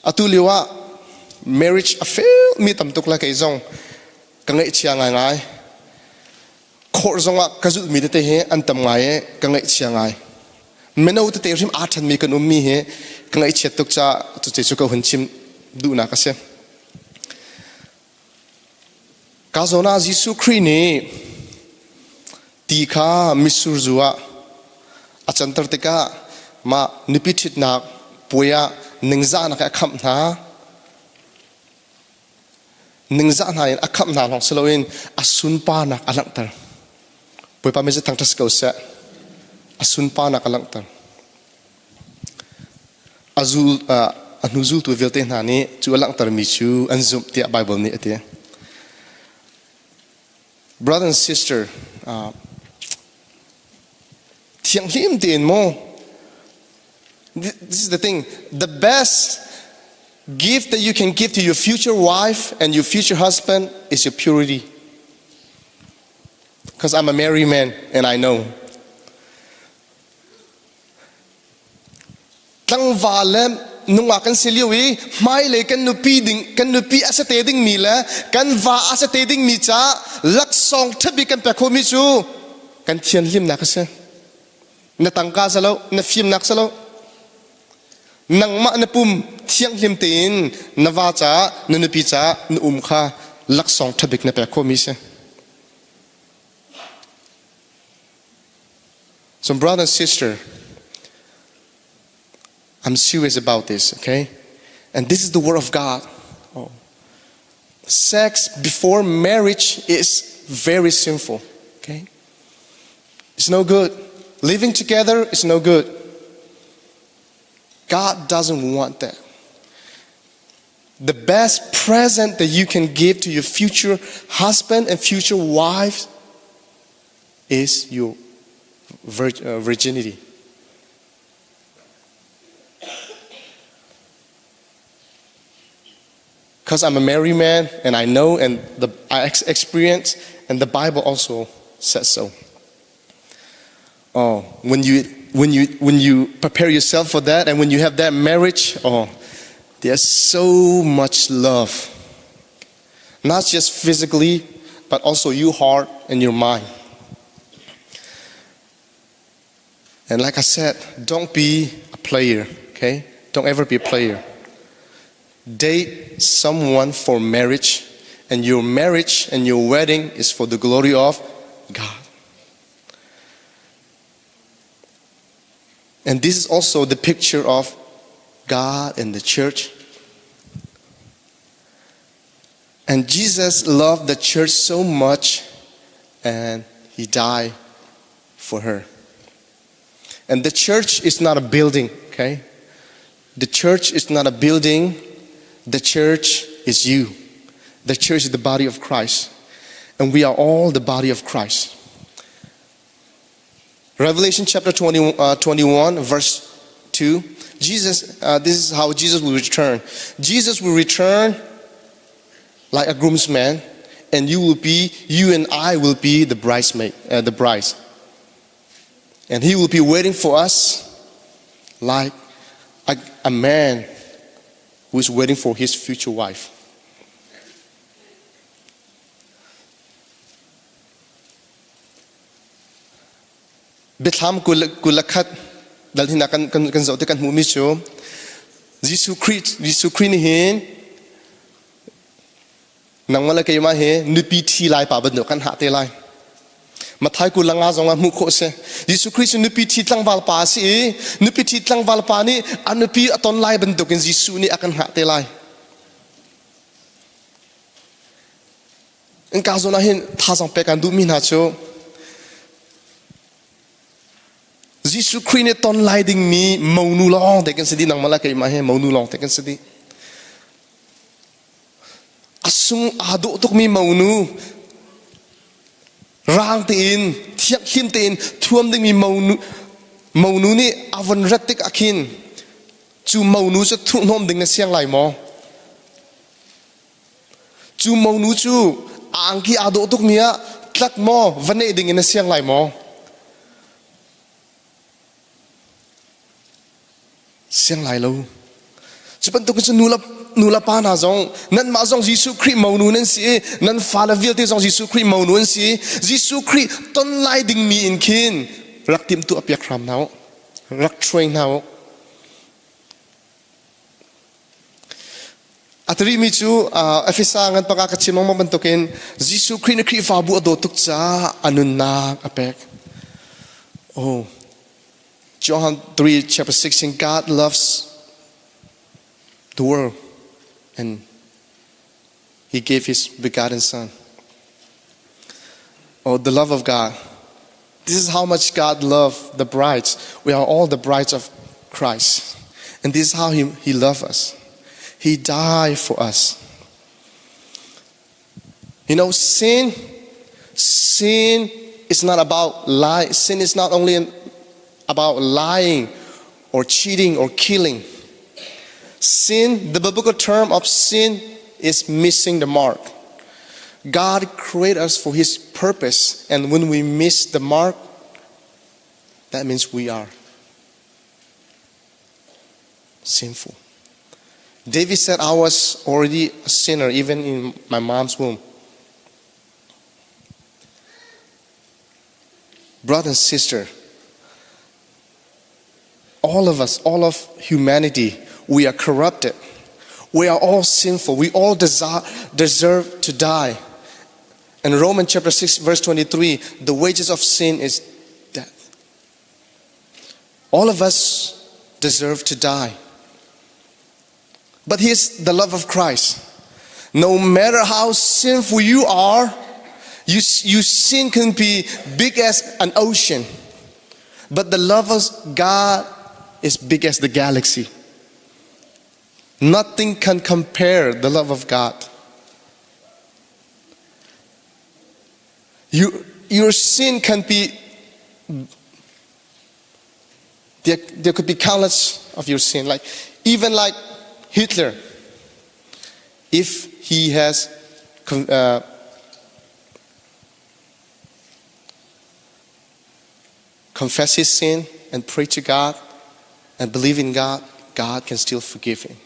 Atu lio ah marriage a fail mi tam tuk la kei zong ka ngaihchia ngaingai. Court zong ah ka zulhmi tete hi an tam ngai i ka ngaihchia ngai. Mino tete hrim aa ṭhenmi kan ummi hi ka ngaihchiat tuk caah cucu cu ka hun chim duhnak a si. Ka zawn ah Jesuh Khrih nih ti kha mitsur zu ah a canter tikah mah nupi ṭhitnak puai ah ningzahnak he a khamh hna. Ningzah hna in a khamh hna lawng si loin a sunparnak a langhter. Bawipa min cu thangṭhat si ko seh. A sunparnak a langhter. A zul a hnu zultu vialte hna nih cu a langhtermi cu an zumh tiah Baibal nih a ti. Brother and sister, thianghlim tein maw This is the thing. The best gift that you can give to your future wife and your future husband is your purity. Because I'm a married man and I know. Tlangval le nungak kan si lio i hmailei kan nupi ding kan nupi a si te dingmi le kan va a si te dingmi ca laksawng ṭhabik kan pek khomi cu kan thianhlimnak a si. Na tangka si lo, na fimnak si lo. Nangmah na pum thianghlim tein na va caah na nupi caah na um kha laksawng ṭhabik na pek khawhmi si. So brother and sister, I'm serious about this, okay? And this is the word of God. Oh. Sex before marriage is very sinful, okay? It's no good. Living together is no good. God doesn't want that. The best present that you can give to your future husband and future wife is your virginity. Because I'm a married man and I know and the, I experience, and the Bible also says so. Oh, when you when you when you prepare yourself for that and when you have that marriage, oh, there's so much love. Not just physically, but also your heart and your mind. And like I said, don't be a player, okay? Don't ever be a player. Date someone for marriage, and your marriage and your wedding is for the glory of God. And this is also the picture of God and the church. And Jesus loved the church so much and he died for her. And the church is not a building, okay? The church is not a building. The church is you. The church is the body of Christ. And we are all the body of Christ. Revelation chapter 20, uh, 21, verse 2. Jesus, uh, this is how Jesus will return. Jesus will return like a groomsman, and you will be, you and I will be the bridesmaid, uh, the bride. And he will be waiting for us like a, a man who is waiting for his future wife. Biathlam 21 dal hinak kan kan kan zoh te kan hmuhmi cu Jesuh Khrih Jesuh Khrih nih hin nangmah le keimah hi nupi ṭhi lai pa bantuk kan hah te lai. Mathai 25 zong ah hmuh khawh a si. Jesuh Khrih cu nupi ṭhi tlangval pa a si i nupi ṭhi tlangval pa nih a nupi a ton lai bantukin Jesuh nih a kan hngah te lai. Innka zawn ah hin thazaang pek aan duhmi hna cu Jesuh Khrih nih ton lai dingmi monu lawng te kan si dih nangmah le keimah hi monu lawng te kan si dih. A sung aa dawh tukmi monu rang tein thianghlim tein thuam dingmi monu monu nih a von rat tik ah khin cu monu cu thurhhnawm ding na siang lai maw? Cu monu cu a angki aa dawh tukmi ah tlak maw va neh ding in na siang lai maw? Siang lai lo. Cu bantuk cun nu le nu le pa hna zong nanmah zong Jesuh Khrih monu nan si i nan fale vialte zong Jesuh Khrih monu an si. Jesuh Khrih ton lai dingmi in khin rak timhtuah piak hram hna u. Rak train hna u. Tari mi cu Efesa ngan panga ka chim lengmang bantukin Jesuh Khrih na Khrihfabu a dawt tuk caah a nunnak a pek. Oh, John 3 chapter 16 God loves the world and he gave his begotten son. Oh, the love of God. This is how much God loved the brides. We are all the brides of Christ. And this is how he, he loved us. He died for us. You know, sin, sin is not about lie. Sin is not only about lying or cheating or killing. Sin, the biblical term of sin is missing the mark. God created us for His purpose, and when we miss the mark, that means we are sinful. David said, I was already a sinner even in my mom's womb. Brother and sister, all of us, all of humanity, we are corrupted. We are all sinful. We all desire, deserve to die. In Romans chapter 6, verse 23, the wages of sin is death. All of us deserve to die. But here's the love of Christ. No matter how sinful you are, you, you sin can be big as an ocean. But the love of God is big as the galaxy. Nothing can compare the love of God. You, your sin can be there, there could be countless of your sin. Like even like Hitler, if he has uh, confessed his sin and pray to God and believe in God, God can still forgive him.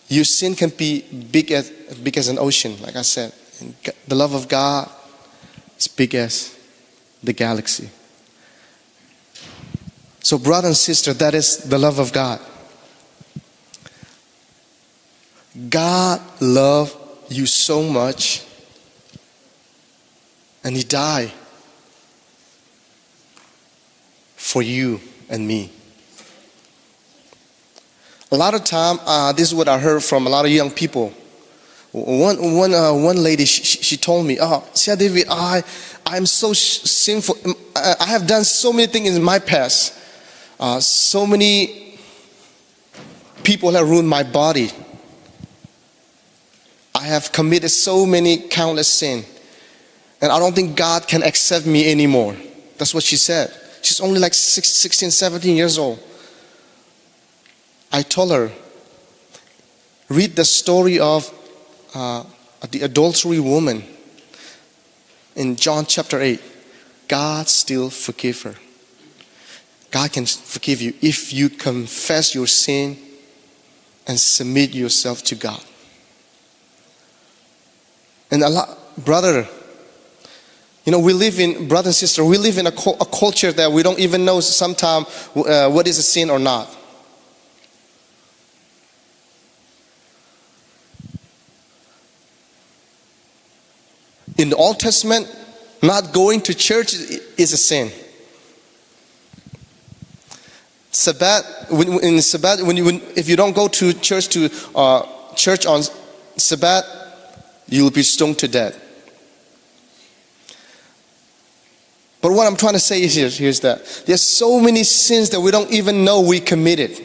Your sin can be big as, big as an ocean, like I said. And the love of God is big as the galaxy. So, brother and sister, that is the love of God. God loved you so much and He died for you and me. A lot of time, uh, this is what I heard from a lot of young people. One, one, uh, one lady, she, she told me, oh, Sia David, I, I'm so sinful. I have done so many things in my past. Uh, so many people have ruined my body. I have committed so many countless sin. And I don't think God can accept me anymore. That's what she said. She's only like 16, 17 years old. I told her, read the story of uh, the adultery woman in John chapter 8. God still forgive her. God can forgive you if you confess your sin and submit yourself to God. And a lot, brother, you know, we live in, brother and sister, we live in a, a culture that we don't even know sometimes uh, what is a sin or not. In the Old Testament, not going to church is a sin. Sabbath, when, in Sabbath, when you, when, if you don't go to church to uh, church on Sabbath, you will be stoned to death. But what I'm trying to say is here, here's that there's so many sins that we don't even know we committed.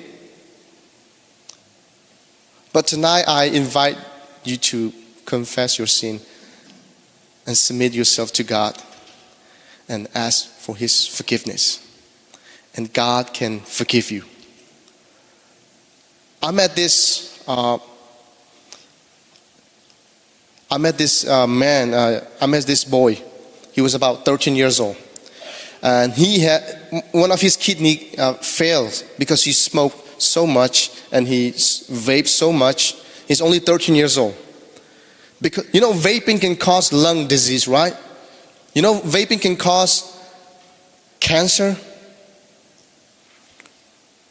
But tonight I invite you to confess your sin and submit yourself to God and ask for His forgiveness. And God can forgive you. I met this. Uh, I met this uh, man. Uh, I met this boy. He was about 13 years old, and he had one of his kidney uh, failed because he smoked so much and he vaped so much. He's only 13 years old. Because you know vaping can cause lung disease, right? You know vaping can cause cancer.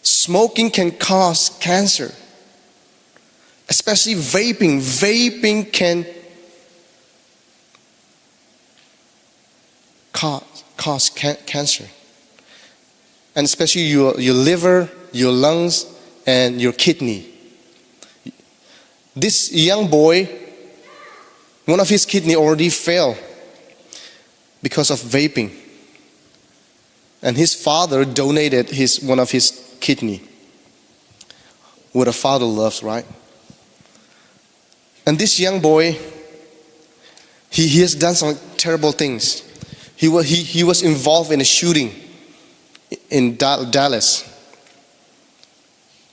Smoking can cause cancer. Especially vaping. Vaping can cause, cause cancer. And especially your, your liver, your lungs, and your kidney. This young boy, one of his kidney already failed because of vaping. And his father donated his, one of his kidney. What a father loves, right? And this young boy, he, he has done some terrible things. He, he, he was involved in a shooting in Dallas.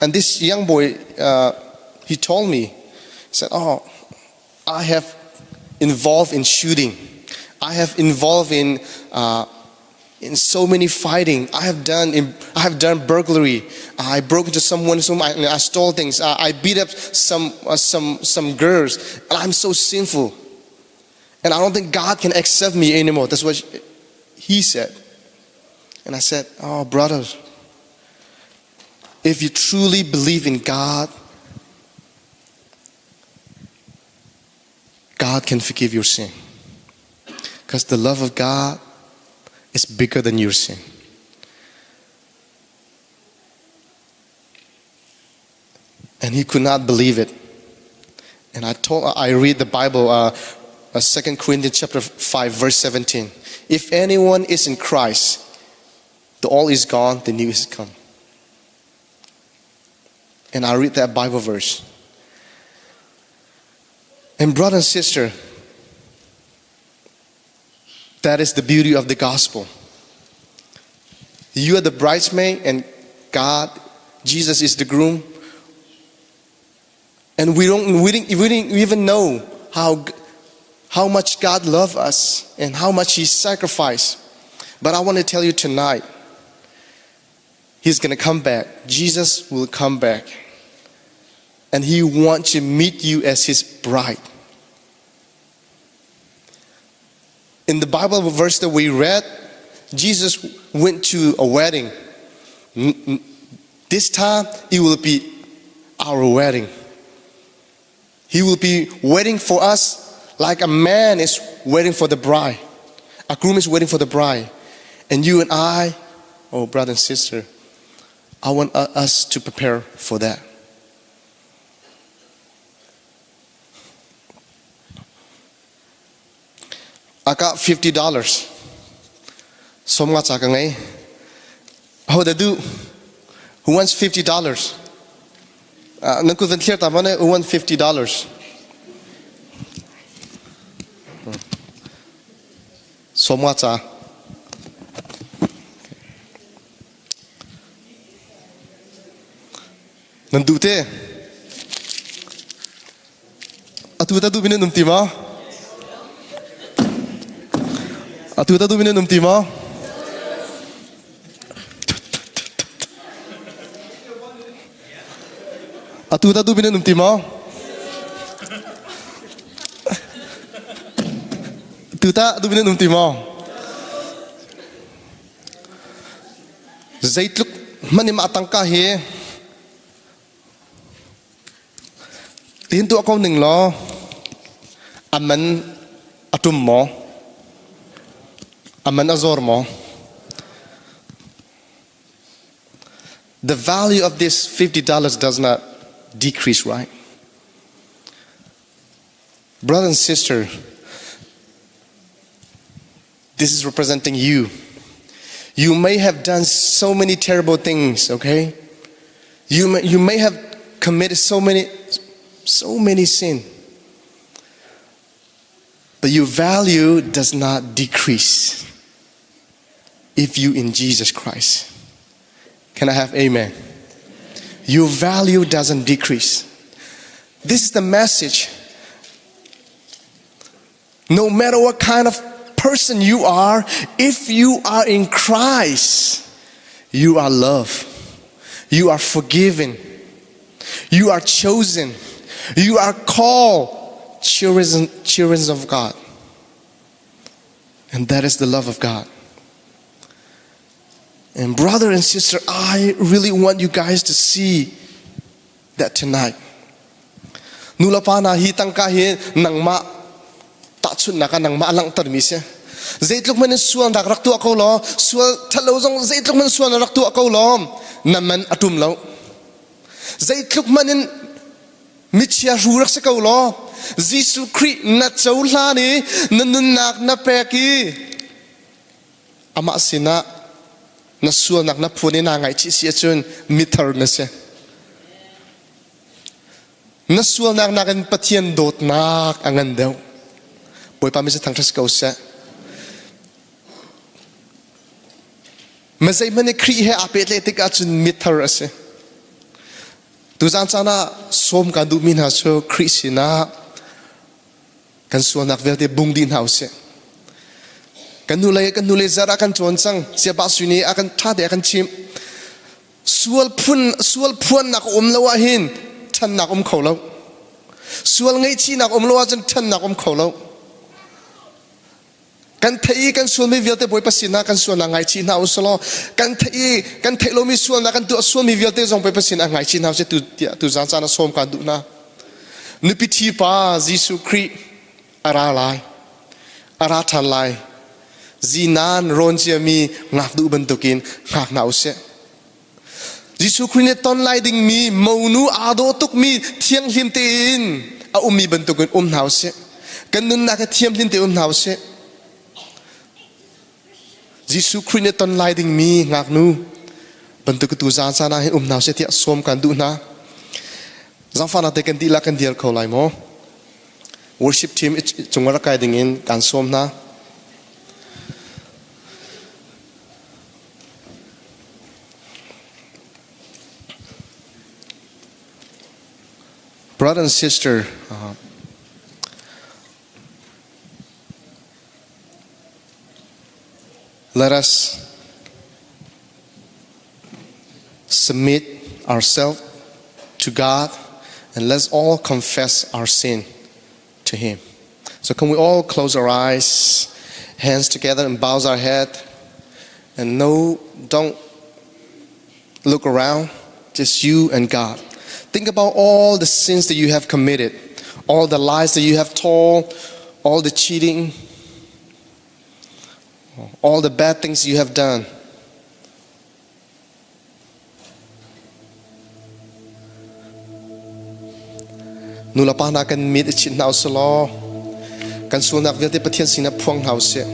And this young boy, uh, he told me, he said, Oh, I have involved in shooting. I have involved in, uh, in so many fighting. I have done, I have done burglary. I broke into someone's home. I, I stole things. I, I beat up some, uh, some, some girls. And I'm so sinful. And I don't think God can accept me anymore. That's what he said. And I said, Oh, brother, if you truly believe in God, God can forgive your sin. Because the love of God is bigger than your sin. And he could not believe it. And I told, I read the Bible, uh, uh, 2 Corinthians chapter 5, verse 17. If anyone is in Christ, the old is gone, the new is come. And I read that Bible verse. And brother and sister, that is the beauty of the gospel. You are the bridesmaid, and God, Jesus is the groom. And we don't we didn't, we didn't even know how how much God loved us and how much He sacrificed. But I want to tell you tonight, He's going to come back. Jesus will come back. And He wants to meet you as His bride. In the Bible verse that we read, Jesus went to a wedding. This time, it will be our wedding. He will be waiting for us like a man is waiting for the bride. A groom is waiting for the bride. And you and I, oh, brother and sister, I want us to prepare for that. I got $50. Sawmnga ca ka ngei. Ho da duh? Who wants $50? Uh, nan kut van thlir ta ma Who wants $50? Sawmnga ca. Nan duh te? Atu ta duh min um ti ma? Atu ta duh min um ti ma? Atu ta duh min um ti ma? Tu ta duh min um ti ma? Zeitluk hmanh in mah tangka hi Tin tuah ko ning law a man a ṭum maw? A man a zor maw? The value of this $50 does not decrease, right? Brother and sister, this is representing you. You may have done so many terrible things, okay? You may, you may have committed so many, so many sin. But your value does not decrease if you in Jesus Christ. Can I have amen? Your value doesn't decrease. This is the message. No matter what kind of person you are, if you are in Christ, you are loved. You are forgiven. You are chosen. You are called children, children of God. And that is the love of God. And brother and sister, I really want you guys to see that tonight. Nu le pa hna hi tangka hi nangmah tahchunhnak ah nangmah a langhtermi si. Zeitluk hmanh in sualnak rak tuah ko law, sual ṭhatlo zong zeitluk hmanh sualnak rak tuah ko law, na man a ṭum lo. Zeitluk hmanh in michia hru rak si ko law, Jesuh Khrih na cohlan i na nunnak na pek i amah sinah na sualnak na phuan i naa ngaihchih si ahcun mithar na si. Na sualnak nakin Pathian dawtnak a ngan deuh. Bawipa min thangṭhat si ko seh. Ma zeihmanh i Khrih he aa pehtlaih tik ahcun mithar a si. Tuzaan caan ah sawm kaan duhmi hna cu Khrih sinah kan sualnak vialte bung dih hna usih. Kan hnulei kan hnulei zarh ah kan cawn cang. Siapa sui nih a kan ṭha te a kan chimh. Sual phun sual phuannak um lo ah hin ṭhannak um kho lo. Sual ngaihchihnak um lo ahcun ṭhannak um kho lo. Kan theih i kan sualmi vialte Bawipa sinah kan sualnak ngaichih hna u selaw kan theih i kan theih lomi sualnak kan tuah sualmi vialte zong Bawipa sinah ngaichih hna usih tu tiah tu zan caan ah sawm kaan duh hna. Nupi ṭhi pa Jesuh Khrih a ra lai. A ra ṭhan lai. Zinan rawn ciami ngak duh bantukin hngak hna usih. Jesuh Khrih nih ton lai dingmi monu aa dawh tukmi thianghlim tein a ummi bantukin um hna usih. Kan nunnak hi thianghlim tein um hna usih. Jesuh Khrih nih ton lai dingmi ngaknu bantuk tu zaan caan ah hin um hna usih tiah sawm kan duh hna. Zaangfahnak te kan dihlak kan dir kho lai maw? Worship team cung rak kai dingin kan sawm hna. Brother and sister, let us submit ourselves to God and let's all confess our sin to Him. So, can we all close our eyes, hands together, and bows our head? And no, don't look around, just you and God. Think about all the sins that you have committed, all the lies that you have told, all the cheating, all the bad things you have done. Nulepa hna kan mit i chinh hna usih law kan sualnak vialte Pathian sinah phuang hna usih.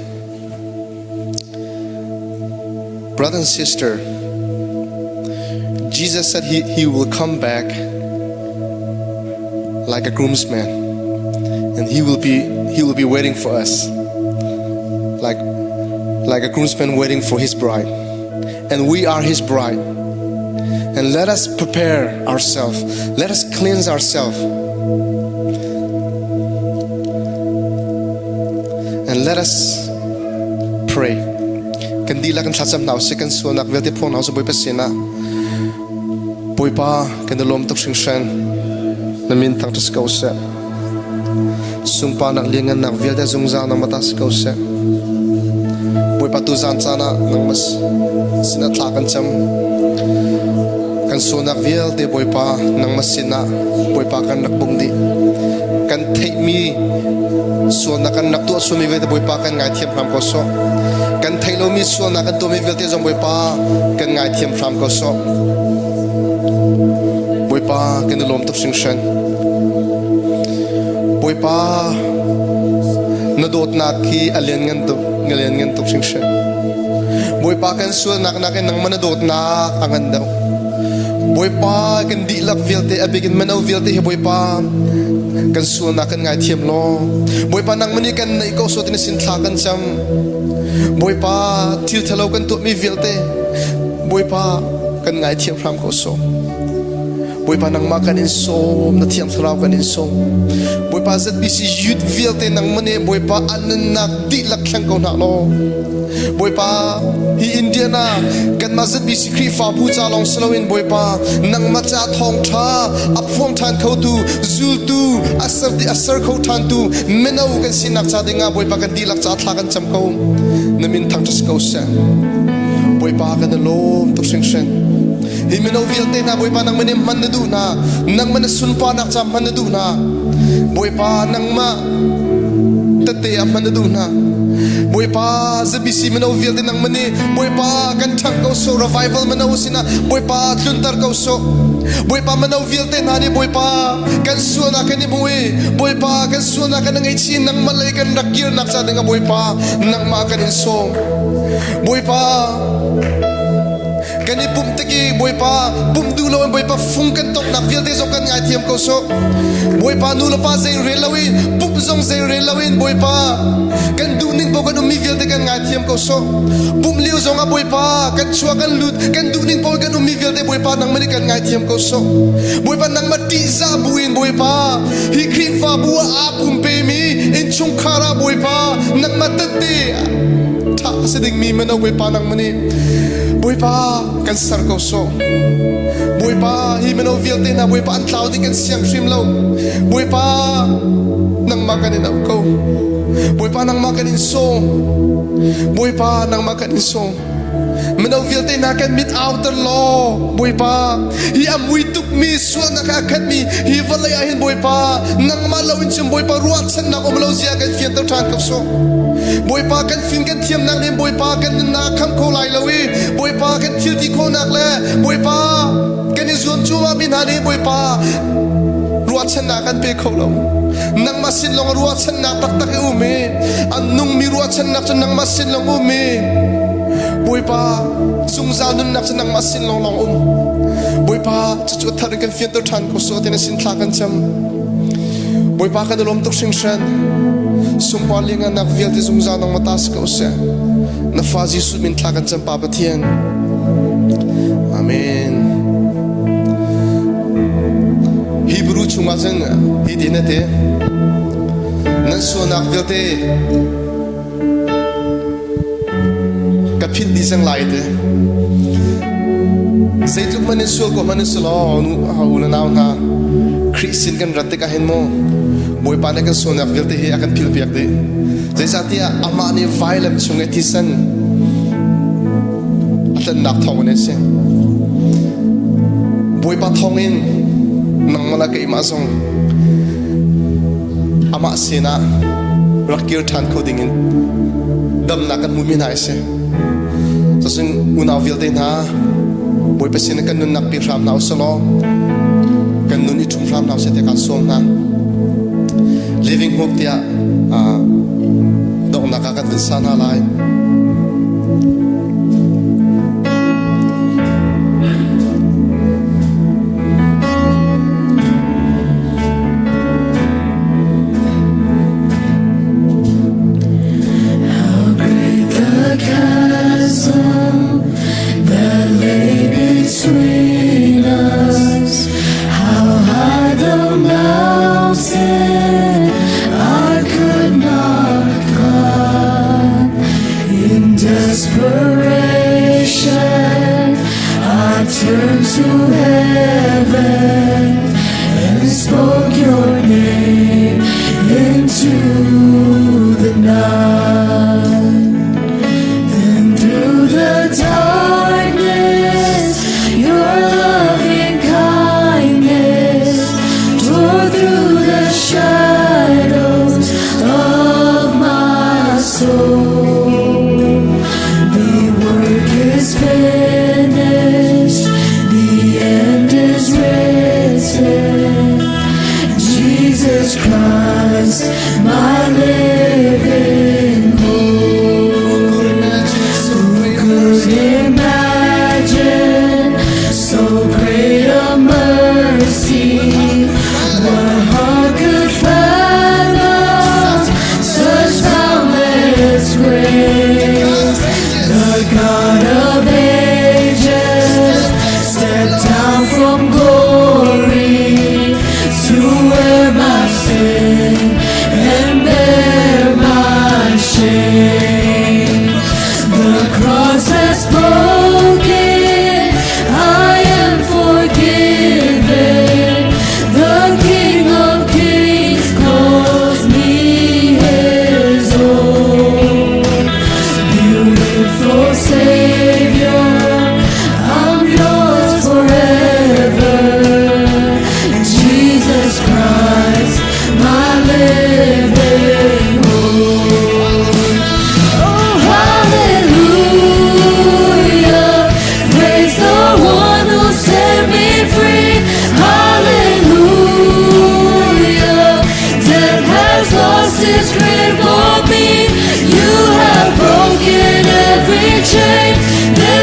Brother and sister, Jesus said he will come back like a groomsman and he will be waiting for us like a groomsman waiting for his bride and we are his bride. And let us prepare ourselves. Let us cleanse ourselves. And let us pray. Kan dihlak kan thlacam hna usih kan sualnak vialte phuang hna usih Bawipa sinah. Bawipa kan i lawm tuk hringhran. Na min thangṭhat si ko seh. Sunparnak lianngannak vialte zungzal nangmah ta si ko seh. Bawipa tuzaan caan ah nangmah sinah thla kan cam. Kan sualnak vialte Bawipa nangmah sinah Bawipa kan rak bung dih. Kan theihmi sualnak kan rak tuah sualmi vialte Bawipa kan ngaithiam hram ko sawh. Kan theih lomi sualnak kan tuahmi vialte zong Bawipa kan ngaithiam hram ko sawh. Bawipa kan i lawm tuk hringhran. Bawipa na dawtnak hi a lianngan tuk, na lianngan tuk hringhran. Bawipa kan sualnak nakin nangmah na dawtnak a ngan deuh. Bawipa kan dihlak vialte a bik in mino vialte hi Bawipa kan sualnak kan ngaithiam law Bawipa nangmah nih kan neih ko sawt in sin thla kan cam. Bawipa thil thalo kan tuahmi vialte Bawipa kan ngaithiam hram ko sawh. Bawipa nangmah kan in sawm na thiang thlarau kan in sawm Bawipa ZBC youth vialte nangmah nih Bawipa an nunnak dihlak thleng ko hna law Bawipa hi Indiana kanmah ZBC Khrihfabu ca lawng si loin Bawipa nangmah ca thawngṭha a phuang ṭhan khotu zultu a ser a ser kho ṭhantu mino kan sinak ca dingah Bawipa kan dihlak ca thla kan cam ko na min thangṭhat si ko seh Bawipa kan i lawm tuk hringhran. Hi mino vialte hna Bawipa nangmah nih hman na duh hna. Nangmah na sunparnak ca hman na duh hna. Bawipa nangmah tete ah hman na duh hna. Bawipa ZBC mino vialte nangmah nih Bawipa kan ṭhang ko sawh revival mino sinah Bawipa tlunter ko sawh. Bawipa mino vialte hna nih Bawipa kan sualnak kan i hmu i Bawipa kan sualnak kan ngaihchih nangmah lei kan rak kirnak ca dingah Bawipa nangmah kan in sawm. Bawipa kan i pumh tik i Bawipa pumh duh loin Bawipa fung kan tonghnak vialte zong kan ngaithiam ko sawh. Bawipa nu le pa zei rel loin pumh zong zei rel loin Bawipa kan duh ning paoh kan ummi vialte kan ngaithiam ko sawh. Pumh lio zong ah Bawipa kan chuah kan lut kan duh ning paoh kan ummi vialte Bawipa nangmah nih kan ngaithiam ko sawh. Bawipa nangmah ṭihzah buin Bawipa hi Khrihfabu ah aa pumpemi innchungkhar ah Bawipa nangmah tette ṭha a si dingmi mino Bawipa nangmah nih Bawipa kan ser ko sawh. Bawipa hi mino vialte hna Bawipa an tlau ding kan siang hrim lo. Bawipa nangmah kan in auh ko. Bawipa nangmah kan in sawm. Bawipa nangmah kan in sawm. Mino vialte hna kan mit auter law Bawipa hi a mui tukmi sualnak a khatmi hi vawlei ah hin Bawipa nangmah lo in cun Bawipa ruahchannak um lo zia kan fianter ṭhan ko sawh. Bawipa kan fim kan thiamnak nih Bawipa kan nunnak a kham kho lai lo i Bawipa kan thil ti khawhnak le Bawipa kan i zuam cuahmah mi hna nih Bawipa ruahchannak kan pe kho lo. Nangmah sin lawng ruahchannak taktak i um i a nungmi ruahchannak cu nangmah sin lawng um i Bawipa zungzal nunnak cu nangmah sin lawng lawng um. Bawipa cucu a thar in kan fianter ṭhan ko sawh tiin a sin thla kan cam. Bawipa kan i lawm tuk hringhran. Sungpar liangannak vialte zungzal nangmah ta si ko seh. Na fa Jesuh min thla kan cam Pa Pathian. Amen. Hebrew chungah cun hi tin a ti. Nan sualnak vialte ka philh dih cang lai ti. Zeitluk hmanh in sual ko hmanh in si law nu u le nau hna Khrih sin kan rat tikah hin mu Bawipa nih kan sualnak vialte hi a kan philhpiak dih. Zeicahtiah amah nih vailam chung i thisen a tlannak thawngin a si. Bawipa thawngin nangmah le keimah zong amah sinah rak kir ṭhan kho dingin damnak kan hmumi hna a si. Cucun unau vialte hna Bawipa sin kan nunnak pe hram hna usih law kan nun i ṭhum hram hna usih tiah kaan sawm hna. Living Hope tiah donghnak ah kan vun sa hna lai. How great the chasm that lay between us! How high the mountain I could not climb. In desperation, I turned to heaven and spoke your name into the night. Then through the darkness, your loving kindness tore through the shadows of my soul. The work is finished, the end is written.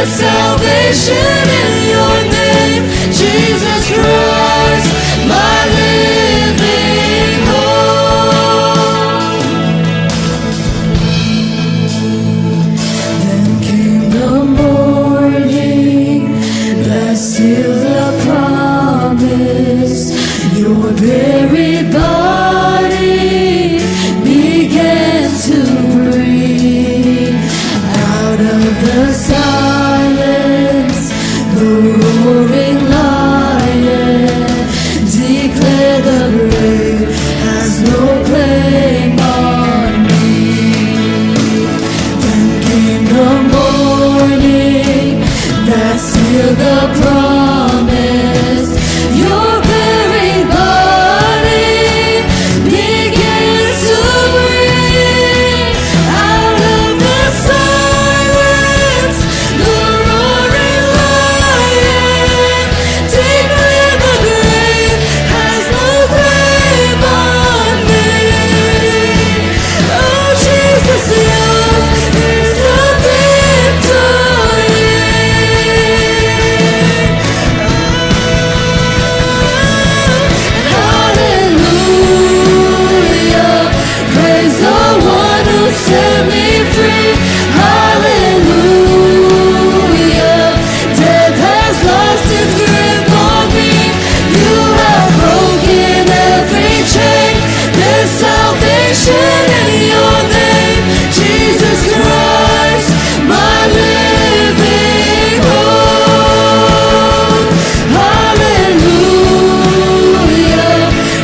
There's salvation in your name, Jesus Christ, my living hope. Then came the morning that sealed the promise. Your buried body began to breathe. Out of the silence, the roaring lion declared the grave has no claim on me. Then came the morning that sealed the promise. Your buried body began to breathe. Out of the silence, the roaring lion declared the grave has no claim on me. Oh, Jesus, yours is the victory. And hallelujah, praise the one who set me free. Hallelujah, death has lost its grip on me. You have broken every chain. There's salvation in your name, Jesus Christ, my living hope. Hallelujah,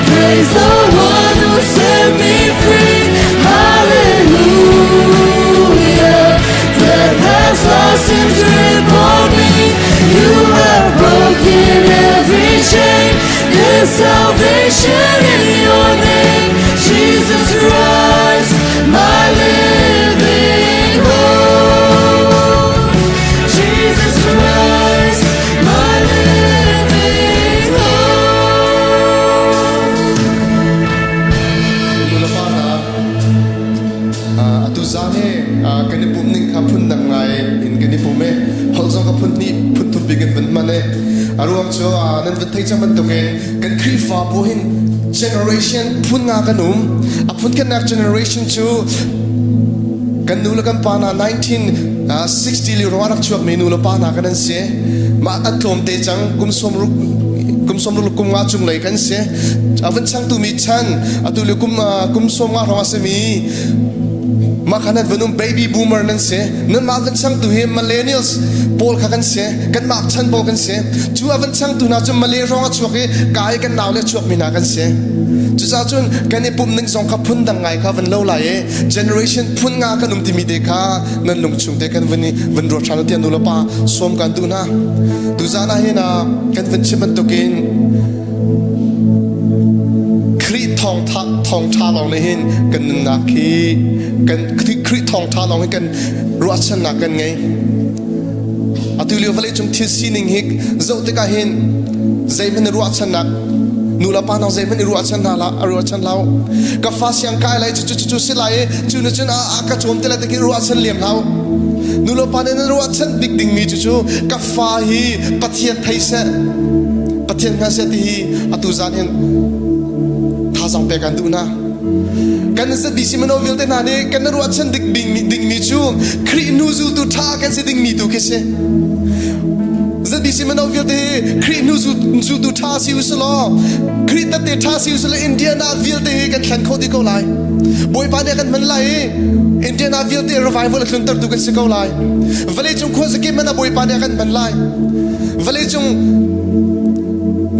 praise the one who set me free. Hallelujah, death has lost its grip on me. You have broken every chain. There's salvation in your name, Jesus Christ, my living hope. Jesus Christ, my living hope. Nulepa hna, atu zan hi kan i pumh ning kha phundang ngai in kan i pum i holh zong kha phun hnih phun thum bik in van hman i a ruang cu nan van theih cang bantukin kan Khrihfabu hin generation phun nga kan um. A phun khatnak generation cu kan nu le kan pa hna 1960 li ruang rak chuakmi nu le pa hna kan an si. Mah an tlawmte cang kum 60 kum 60 kum nga cung lei kan si. A van changtu mi chan atu le kum kum 50 hrawng a simi mah kha nan van um baby boomer nan si. Nanmah van changtu hi millennials pawl kha kan si. Kanmah chan pawl kan si. Cu a van changtu hna cu Malay hrawng a chuak i ka i kan nau le chuakmi hna kan si. Cucaah cun kan i pumh ning zong kha phun dang ngai kha van lo lai i generation phun nga kan um timi te kha nan lung chung te kan van i van ruat ṭhan u tiah nu le pa sawm kan duh hna. Tuzaan ah hin kan van chim bantukin Khrih thawngtha thawngṭha lawng nih hin kan nunnak hi kan Khrih thawngṭha lawng hi kan ruahchannak kan ngei. Atu lio vawlei cung thil sining hi zoh tikah hin zeihmanh i ruahchannak nu le pa hna zeihmanh i ruahchan hna hlah a ruahchan hlah ka fa siang kai lai cu cu cu si lai i cu nu cun a ka cawm te lai ti khi ruahchan liam hlah nu le pa nih nan ruahchan bik dingmi cu cu ka fa hi Pathian thei seh Pathian hngal seh ti hi atu zan hin thazaang pek an duh hna kan ZBC mino vialte hna nih kan ruahchan dik dingmi cu Khrih hnu zultu ṭha kan si dingmi tu khi si. ZBC mino vialte hi Khrih hnu zultu ṭha si u law Khrih tette ṭha si u law Indiana vialte hi kan thlen kho dih ko lai. Bawipa nih a kan hman lai i Indiana vialte revival a tluntertu kan si ko lai. Vawleicung khuazakip man ah Bawipa nih a kan hman lai. Vawleicung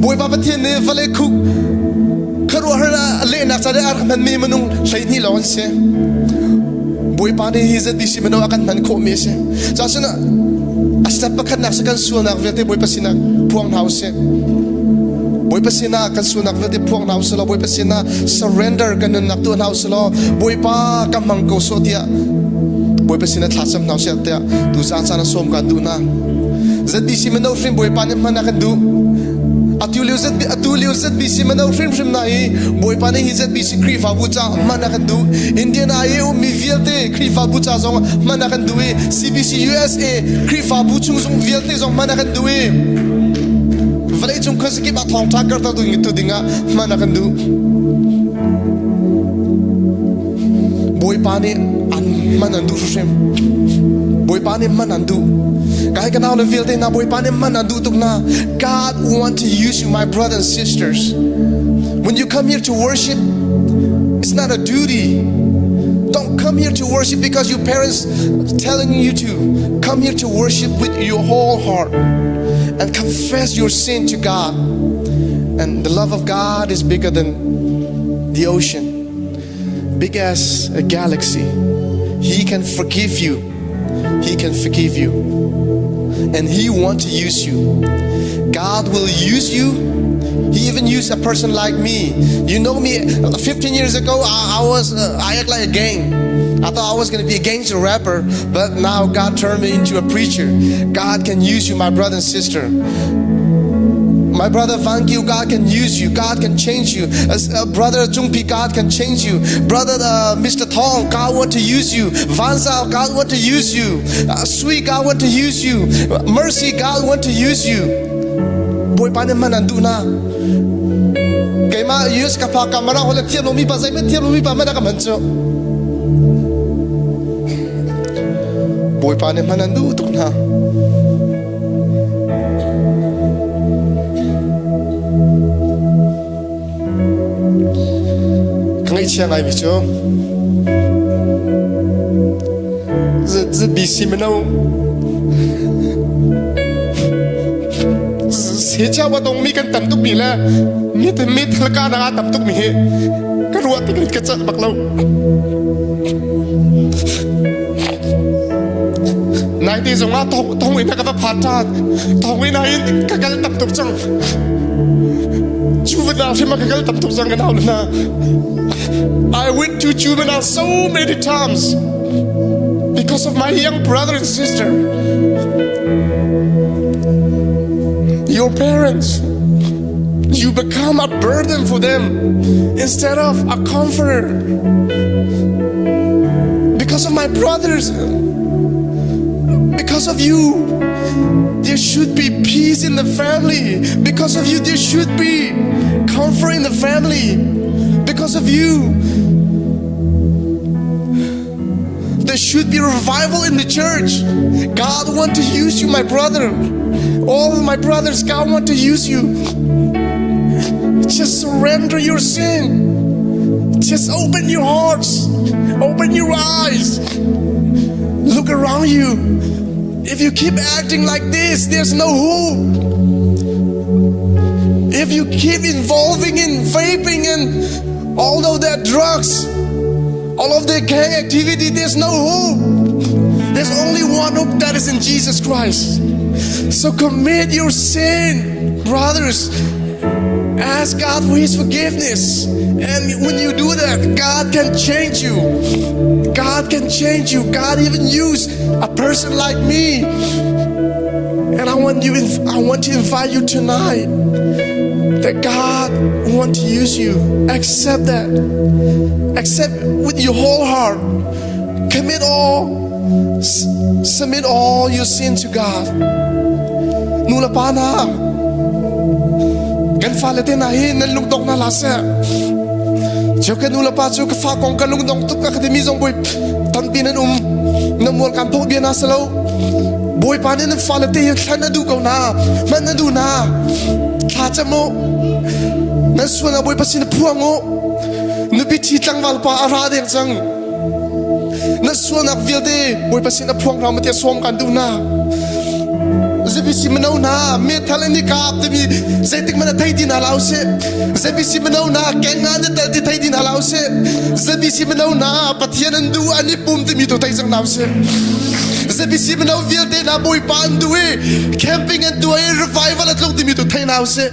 Bawipa Pathian nih vawlei khuk khuaruahhar ah lehnak ca a rak hmanmi minung 12 lawng an si. Bawipa nih hi ZBC mino a kan hman khawhmi a si. Caah a step pakhatnak si kan sualnak vialte Bawipa sinah phuang hna usih. Bawipa sinah kan sualnak vialte phuang hna usih law Bawipa sinah surrender kan nunnak tuah hna usih law Bawipa ka hmang ko sawh tiah Bawipa sinah thlacam hna usih tiah tu caan caan a sawm kan duh hna. ZBC mino hrim Bawipa nih hman a kan duh. Atu lio ZB atu lio ZBC mano hrimhrim na hi Bawipa nih hi ZBC Khrihfabu ca hman a kan duh. Indiana i ummi vialte Khrihfabu ca zong hman a kan duh i CBC USA Khrihfabu chung zong vialte zong hman a kan duh i vawleicung khuazakip ah thawngṭha karter tu dingah hman a kan duh. Bawipa nih an man an duh hrimhrim. Bawipa nih man an duh. Kai ka nau le vialte hna Bawipa nih man an duh tuk na. God want to use you, my brothers and sisters. When you come here to worship, it's not a duty. Don't come here to worship because your parents telling you to. Come here to worship with your whole heart and confess your sin to God. And the love of God is bigger than the ocean, big as a galaxy. He can forgive you. He can forgive you. And He wants to use you. God will use you. He even used a person like me. You know me, 15 years ago, I, I was, uh, I act like a gang. I thought I was going to be a gangster rapper, but now God turned me into a preacher. God can use you, my brother and sister. My brother Vangyu, God can use you. God can change you. As, uh, brother Jungpi, God can change you. Brother uh, Mr. Tong, God want to use you. Vanzal, God want to use you. Uh, Sweet, God want to use you. Mercy, God want to use you. Bawipa nih man an duh na. Keimah use ka pha kamara hole thiam lomi pa zeihmanh thiam lomi pa man a ka man cu. Bawipa nih man an duh tuk hna. Ka ngaihchia ngaimi cu ZBC mino secha wa dong mi kan tam tuk mi le mi te mi thalka na tam tuk mi hi ka ruah tik ka chat bak lo Nai te zong ah thong in ka va phan ṭhan. Thong in ah in ka kal tam tuk cang. Juvenile hrim ah ka kal tam tuk cang ka nau le hna. I went to juvenile so many times because of my young brother and sister. Your parents, you become a burden for them instead of a comforter. Because of my brothers, because of you, there should be peace in the family. Because of you, there should be comfort in the family. Because of you, there should be revival in the church. God want to use you, my brother. All of my brothers, God want to use you. Just surrender your sin. Just open your hearts. Open your eyes. Look around you. If you keep acting like this, there's no hope. If you keep involving in vaping and all of that drugs, all of the gang activity, there's no hope. There's only one hope that is in Jesus Christ. So commit your sin, brothers. Ask God for His forgiveness. And when you do that, God can change you. God can change you. God even use a person like me. And I want you I want to invite you tonight that God want to use you. Accept that. Accept with your whole heart. Commit all submit all your sin to God. Nu le pa hna kan fale te hna hi nan lungdong hna hlah seh. Cheu ka nu le pa cu ka fa kong ka lungdong tuk ka timi zong boi tampi nan um na mual kan pok bia na salo Bawipa nih nan fale te hi thlan na duh ko na hman na duh na thla cam u nan sual ah Bawipa sin phuang u nupi thi tlangval pa a ra deng cang na sualnak vialte Bawipa sin a phuang hram tiah sawm kan duh na ZBC mino hna metal in i kap timi zeitik man a thei ti hna lo sih ZBC mino hna keng nga na tel ti thei ti hna lo sih ZBC mino hna Pathian an duh an i pum timi tu thei cang hna usih ZBC mino vialte hna Bawipa an duh i camping an tuah i revival a tlung timi tu thei hna usih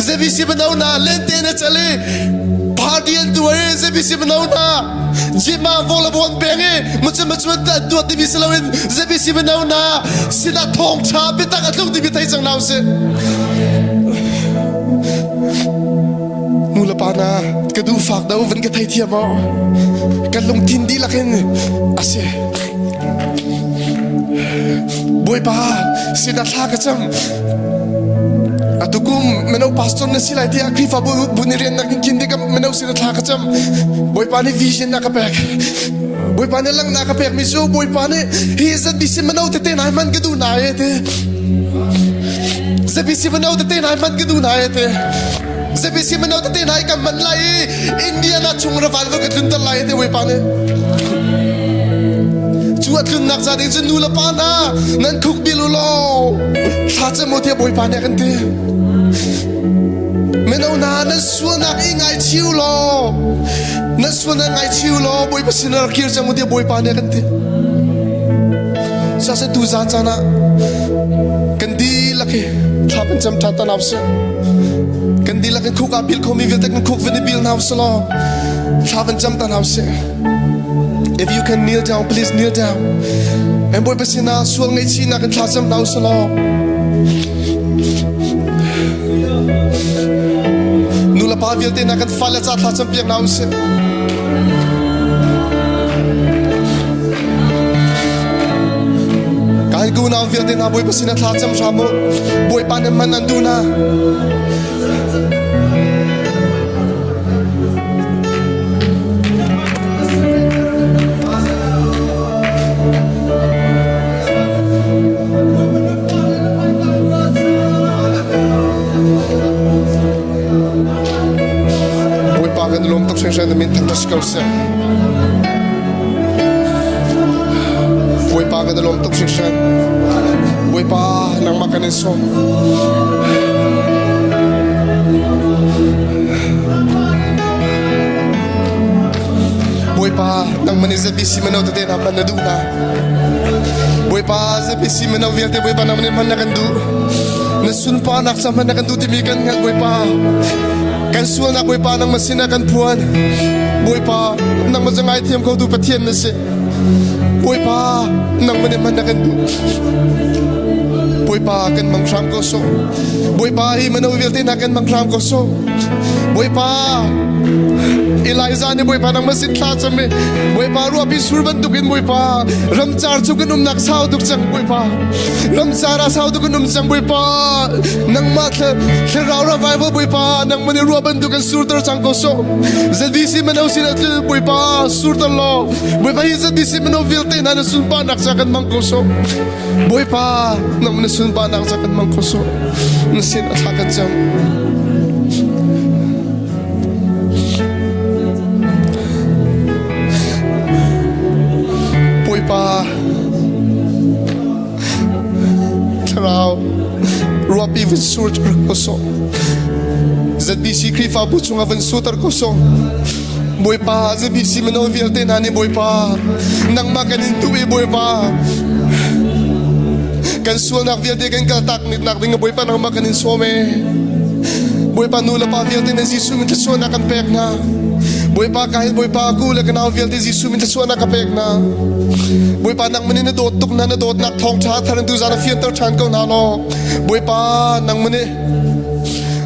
ZBC mino hna lente na cal i party an tuah i ZBC mino hna Jima volabon peng i mucum mucum an tuah timi si loin ZBC mino hna sinah thawngṭha biatak a tlung timi thei cang hna usih. na ka duh fak do van ka thei thiam o kan lungthin dihlak in a si. Bawipa sinah thla ka cam. Atukum mino pastor na si lai tiah Khrihfabu bu nih rian nak in kin ding mino sinah thla ka cam. Bawipa nih vision na ka pek. Bawipa nih langhnak ka pek mi cu Bawipa nih hi ZBC mino tete nai hman ka duh na e te. ZBC mino tete nai hman ka duh na e te. ZBC mino tete nai kan man lai i Indiana chung raval va ka tlunter lai te Bawipa nih. Cu a tlunnak ca ding cu nu le pa hna nan khuk bil u law thla cam u tiah Bawipa nih a kan ti. Mino hna nan sualnak i ngaichih u law nan sualnak ngaichih u law Bawipa sin ah rak kir cang u tiah Bawipa nih a kan ti. Sase tu zan caan ah kan dihlak hi thla kan cam ṭhan ta hna usih. Kan dihlak in khuk ah bil khomi vialte kan khuk van i bil hna usih law thla van cam ta hna usih. If you can kneel down, please kneel down. And Bawipa sinah sual ngaihchihnak in thla cam hna usih law nu le pa vialte na kan fale ca thla cam piak hna usih. Kai unau vialte hna Bawipa sinah thla cam hram u. Bawipa nih man an duh hna. Bawipa kan lawm tuk hringhran na min thangṭhat si ko seh. Bawipa kan lawm tuk hringhran. Bawipa nangmah kan in sawm. Bawipa nangmah nih ZBC mino tete hna hman na duh hna. Bawipa ZBC mino vialte Bawipa nangmah nih hman na kan duh. Na sunparnak ca hman na kan duh timi kan hngalh Bawipa. Kan sualnak Bawipa nangmah sinah kan phuan. Bawipa nangmah cu ngaithiam khotu Pathian na si. Bawipa nangmah nih hman na kan duh. Bawipa kan mang hram ko sawh. Bawipa hi mano vialte hna kan mang hram ko sawh. Bawipa Elijah nih Bawipa nangmah sin thla cam i Bawipa ruahpi sur bantukin Bawipa ramcar cu kan umnak sau tuk cang Bawipa ramcar ah sau tuk kan um cang Bawipa nangmah thlarau revival Bawipa nangmah nih ruah bantuk kan surter cang ko sawh ZBC mano sin ah Bawipa surter law Bawipa hi ZBC mano vialte hna na sunparnak ca kan mang ko sawh Bawipa nangmah na sunparnak ca kan mang ko sawh na sin a thla kan cam Bawipa thlarau ruahpi van sur ko sawh ZBC Khrihfabu chungah van surter ko sawh Bawipa ZBC mino vialte hna nih Bawipa nangmah kan in duh i Bawipa kan sualnak vialte kan kaltak nak ding Bawipa nangmah kan in sawm e Bawipa nu le pa vialte na Jesuh min thluachuahnak kan pek hna Bawipa ka hin Bawipa ku le ka nau vialte Jesuh min thluachuahnak ka pek hna Bawipa nangmah nih na dawt tuk hna na dawtnak thawngṭha thar in tuzaan a fianter ṭhan ko hna law Bawipa nangmah nih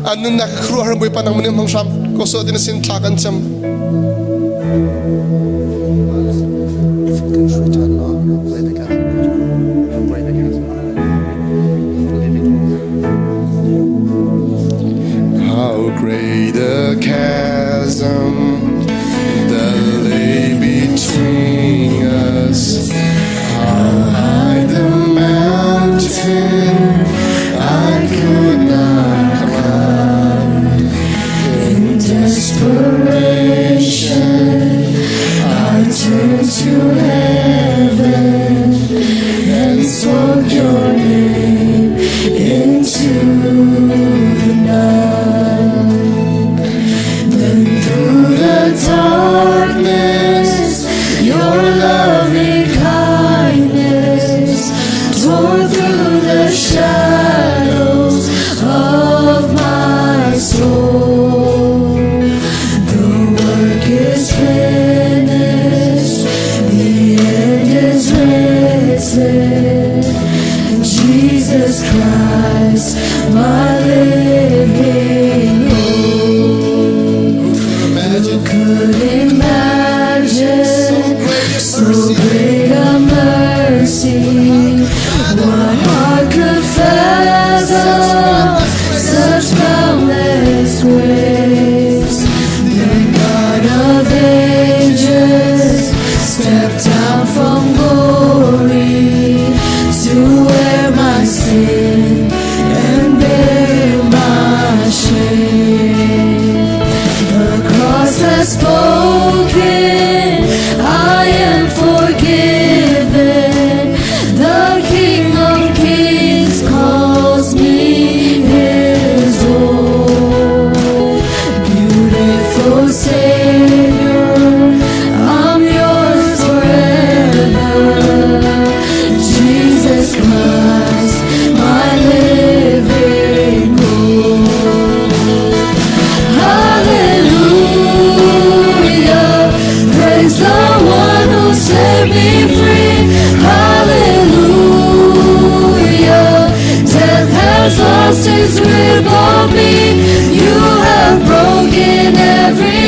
an nunnak khuaruahhar Bawipa nangmah nih hmang hram ko sawh ti na sin thla kan cam. How great a chasm that lay between us. How high the mountain I could not climb. In desperation, I turned to heaven and spoke your name into the night. Then through the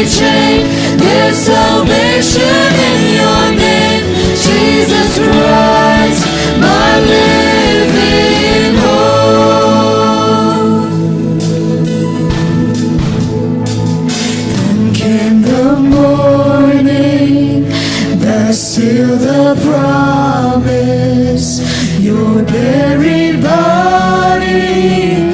every chain. There's salvation in your name, Jesus Christ, my living hope. Then came the morning that sealed the promise. Your buried body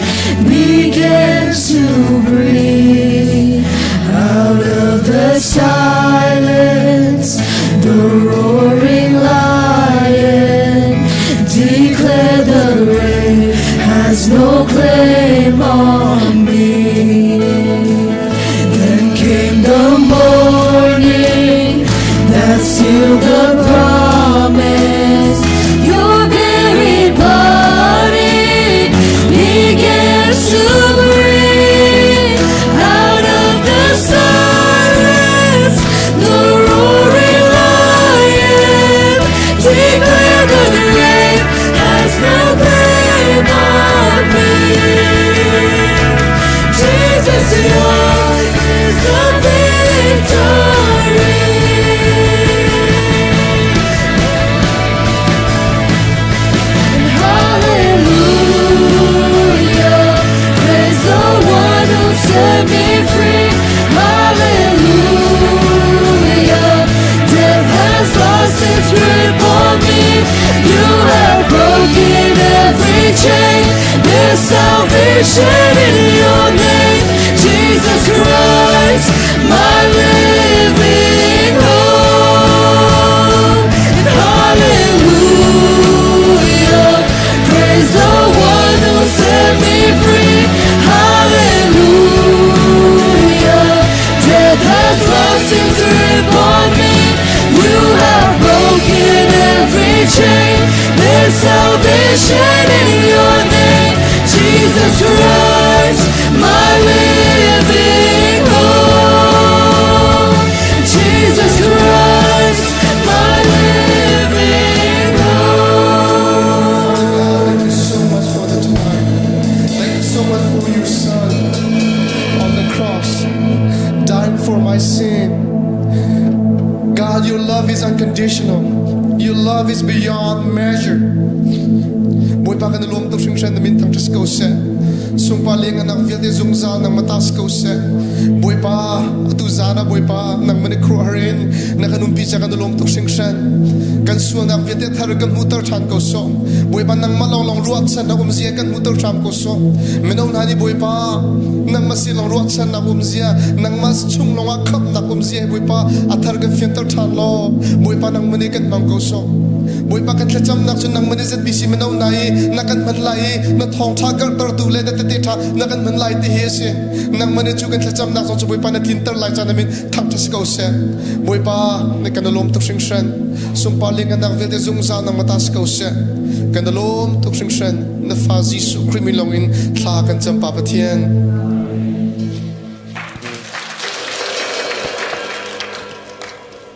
began to breathe. Out of the silence, the roaring lion declared the grave has no claim on me. Then came the morning that sealed the promise. Your buried body began to breathe. Out of the silence, the roaring lion declared the grave has no claim on me. Jesus, yours is the victory. And hallelujah, praise the one who set me free. Hallelujah, death has lost its grip on me. You have broken every chain. There's salvation in your name, Jesus Christ, my living hope. And hallelujah, praise the one who set me free. Hallelujah, death has lost its grip on me. You have broken every chain. There's salvation in your name, Jesus Christ, my living hope. Jesus Christ, my living hope. Thank you so much for the time. Thank you so much for your son on the cross, dying for my sin. God, your love is unconditional. Your love is beyond measure. Bawipa kan lawm tuk hringhran na min thangṭhat ko seh. Sungpa leng anak vialte zungzal nang matas ko seh. Bawipa atu zan ah Bawipa nang mani khru harin na kan umpi cha kan lawm tuk hringhran. Kan sualnak vialte thar kan hmuter ṭhan ko sawh. Bawipa nangmah lawnglawng ruahchannak um zia kan hmuter hram ko sawh. Mino hna nih Bawipa nangmah sin lawng ruahchannak um zia nangmah chung lawngah khamhnak um zia Bawipa a thar kan fianter ṭhan law Bawipa nangmah nih kan hmang ko sawh. Bawipa kan thlacamnak cu nangmah nih ZBC mino hna i na kan hman lai i na thawngṭha karhtertu le na tete ṭha na kan hman lai ti hi a si. Nangmah nih cu kan thlacamnak zong cu Bawipa na tlinter lai caan amin thangṭhat si ko seh. Bawipa na kan lawm tuk hringhran. Sunpar le ngannak vialte zungzal nangmah ta si ko seh. Kan lawm tuk hringhran. Na fa Jesuh Khrih min lawng in thla kan cam Pa Pathian.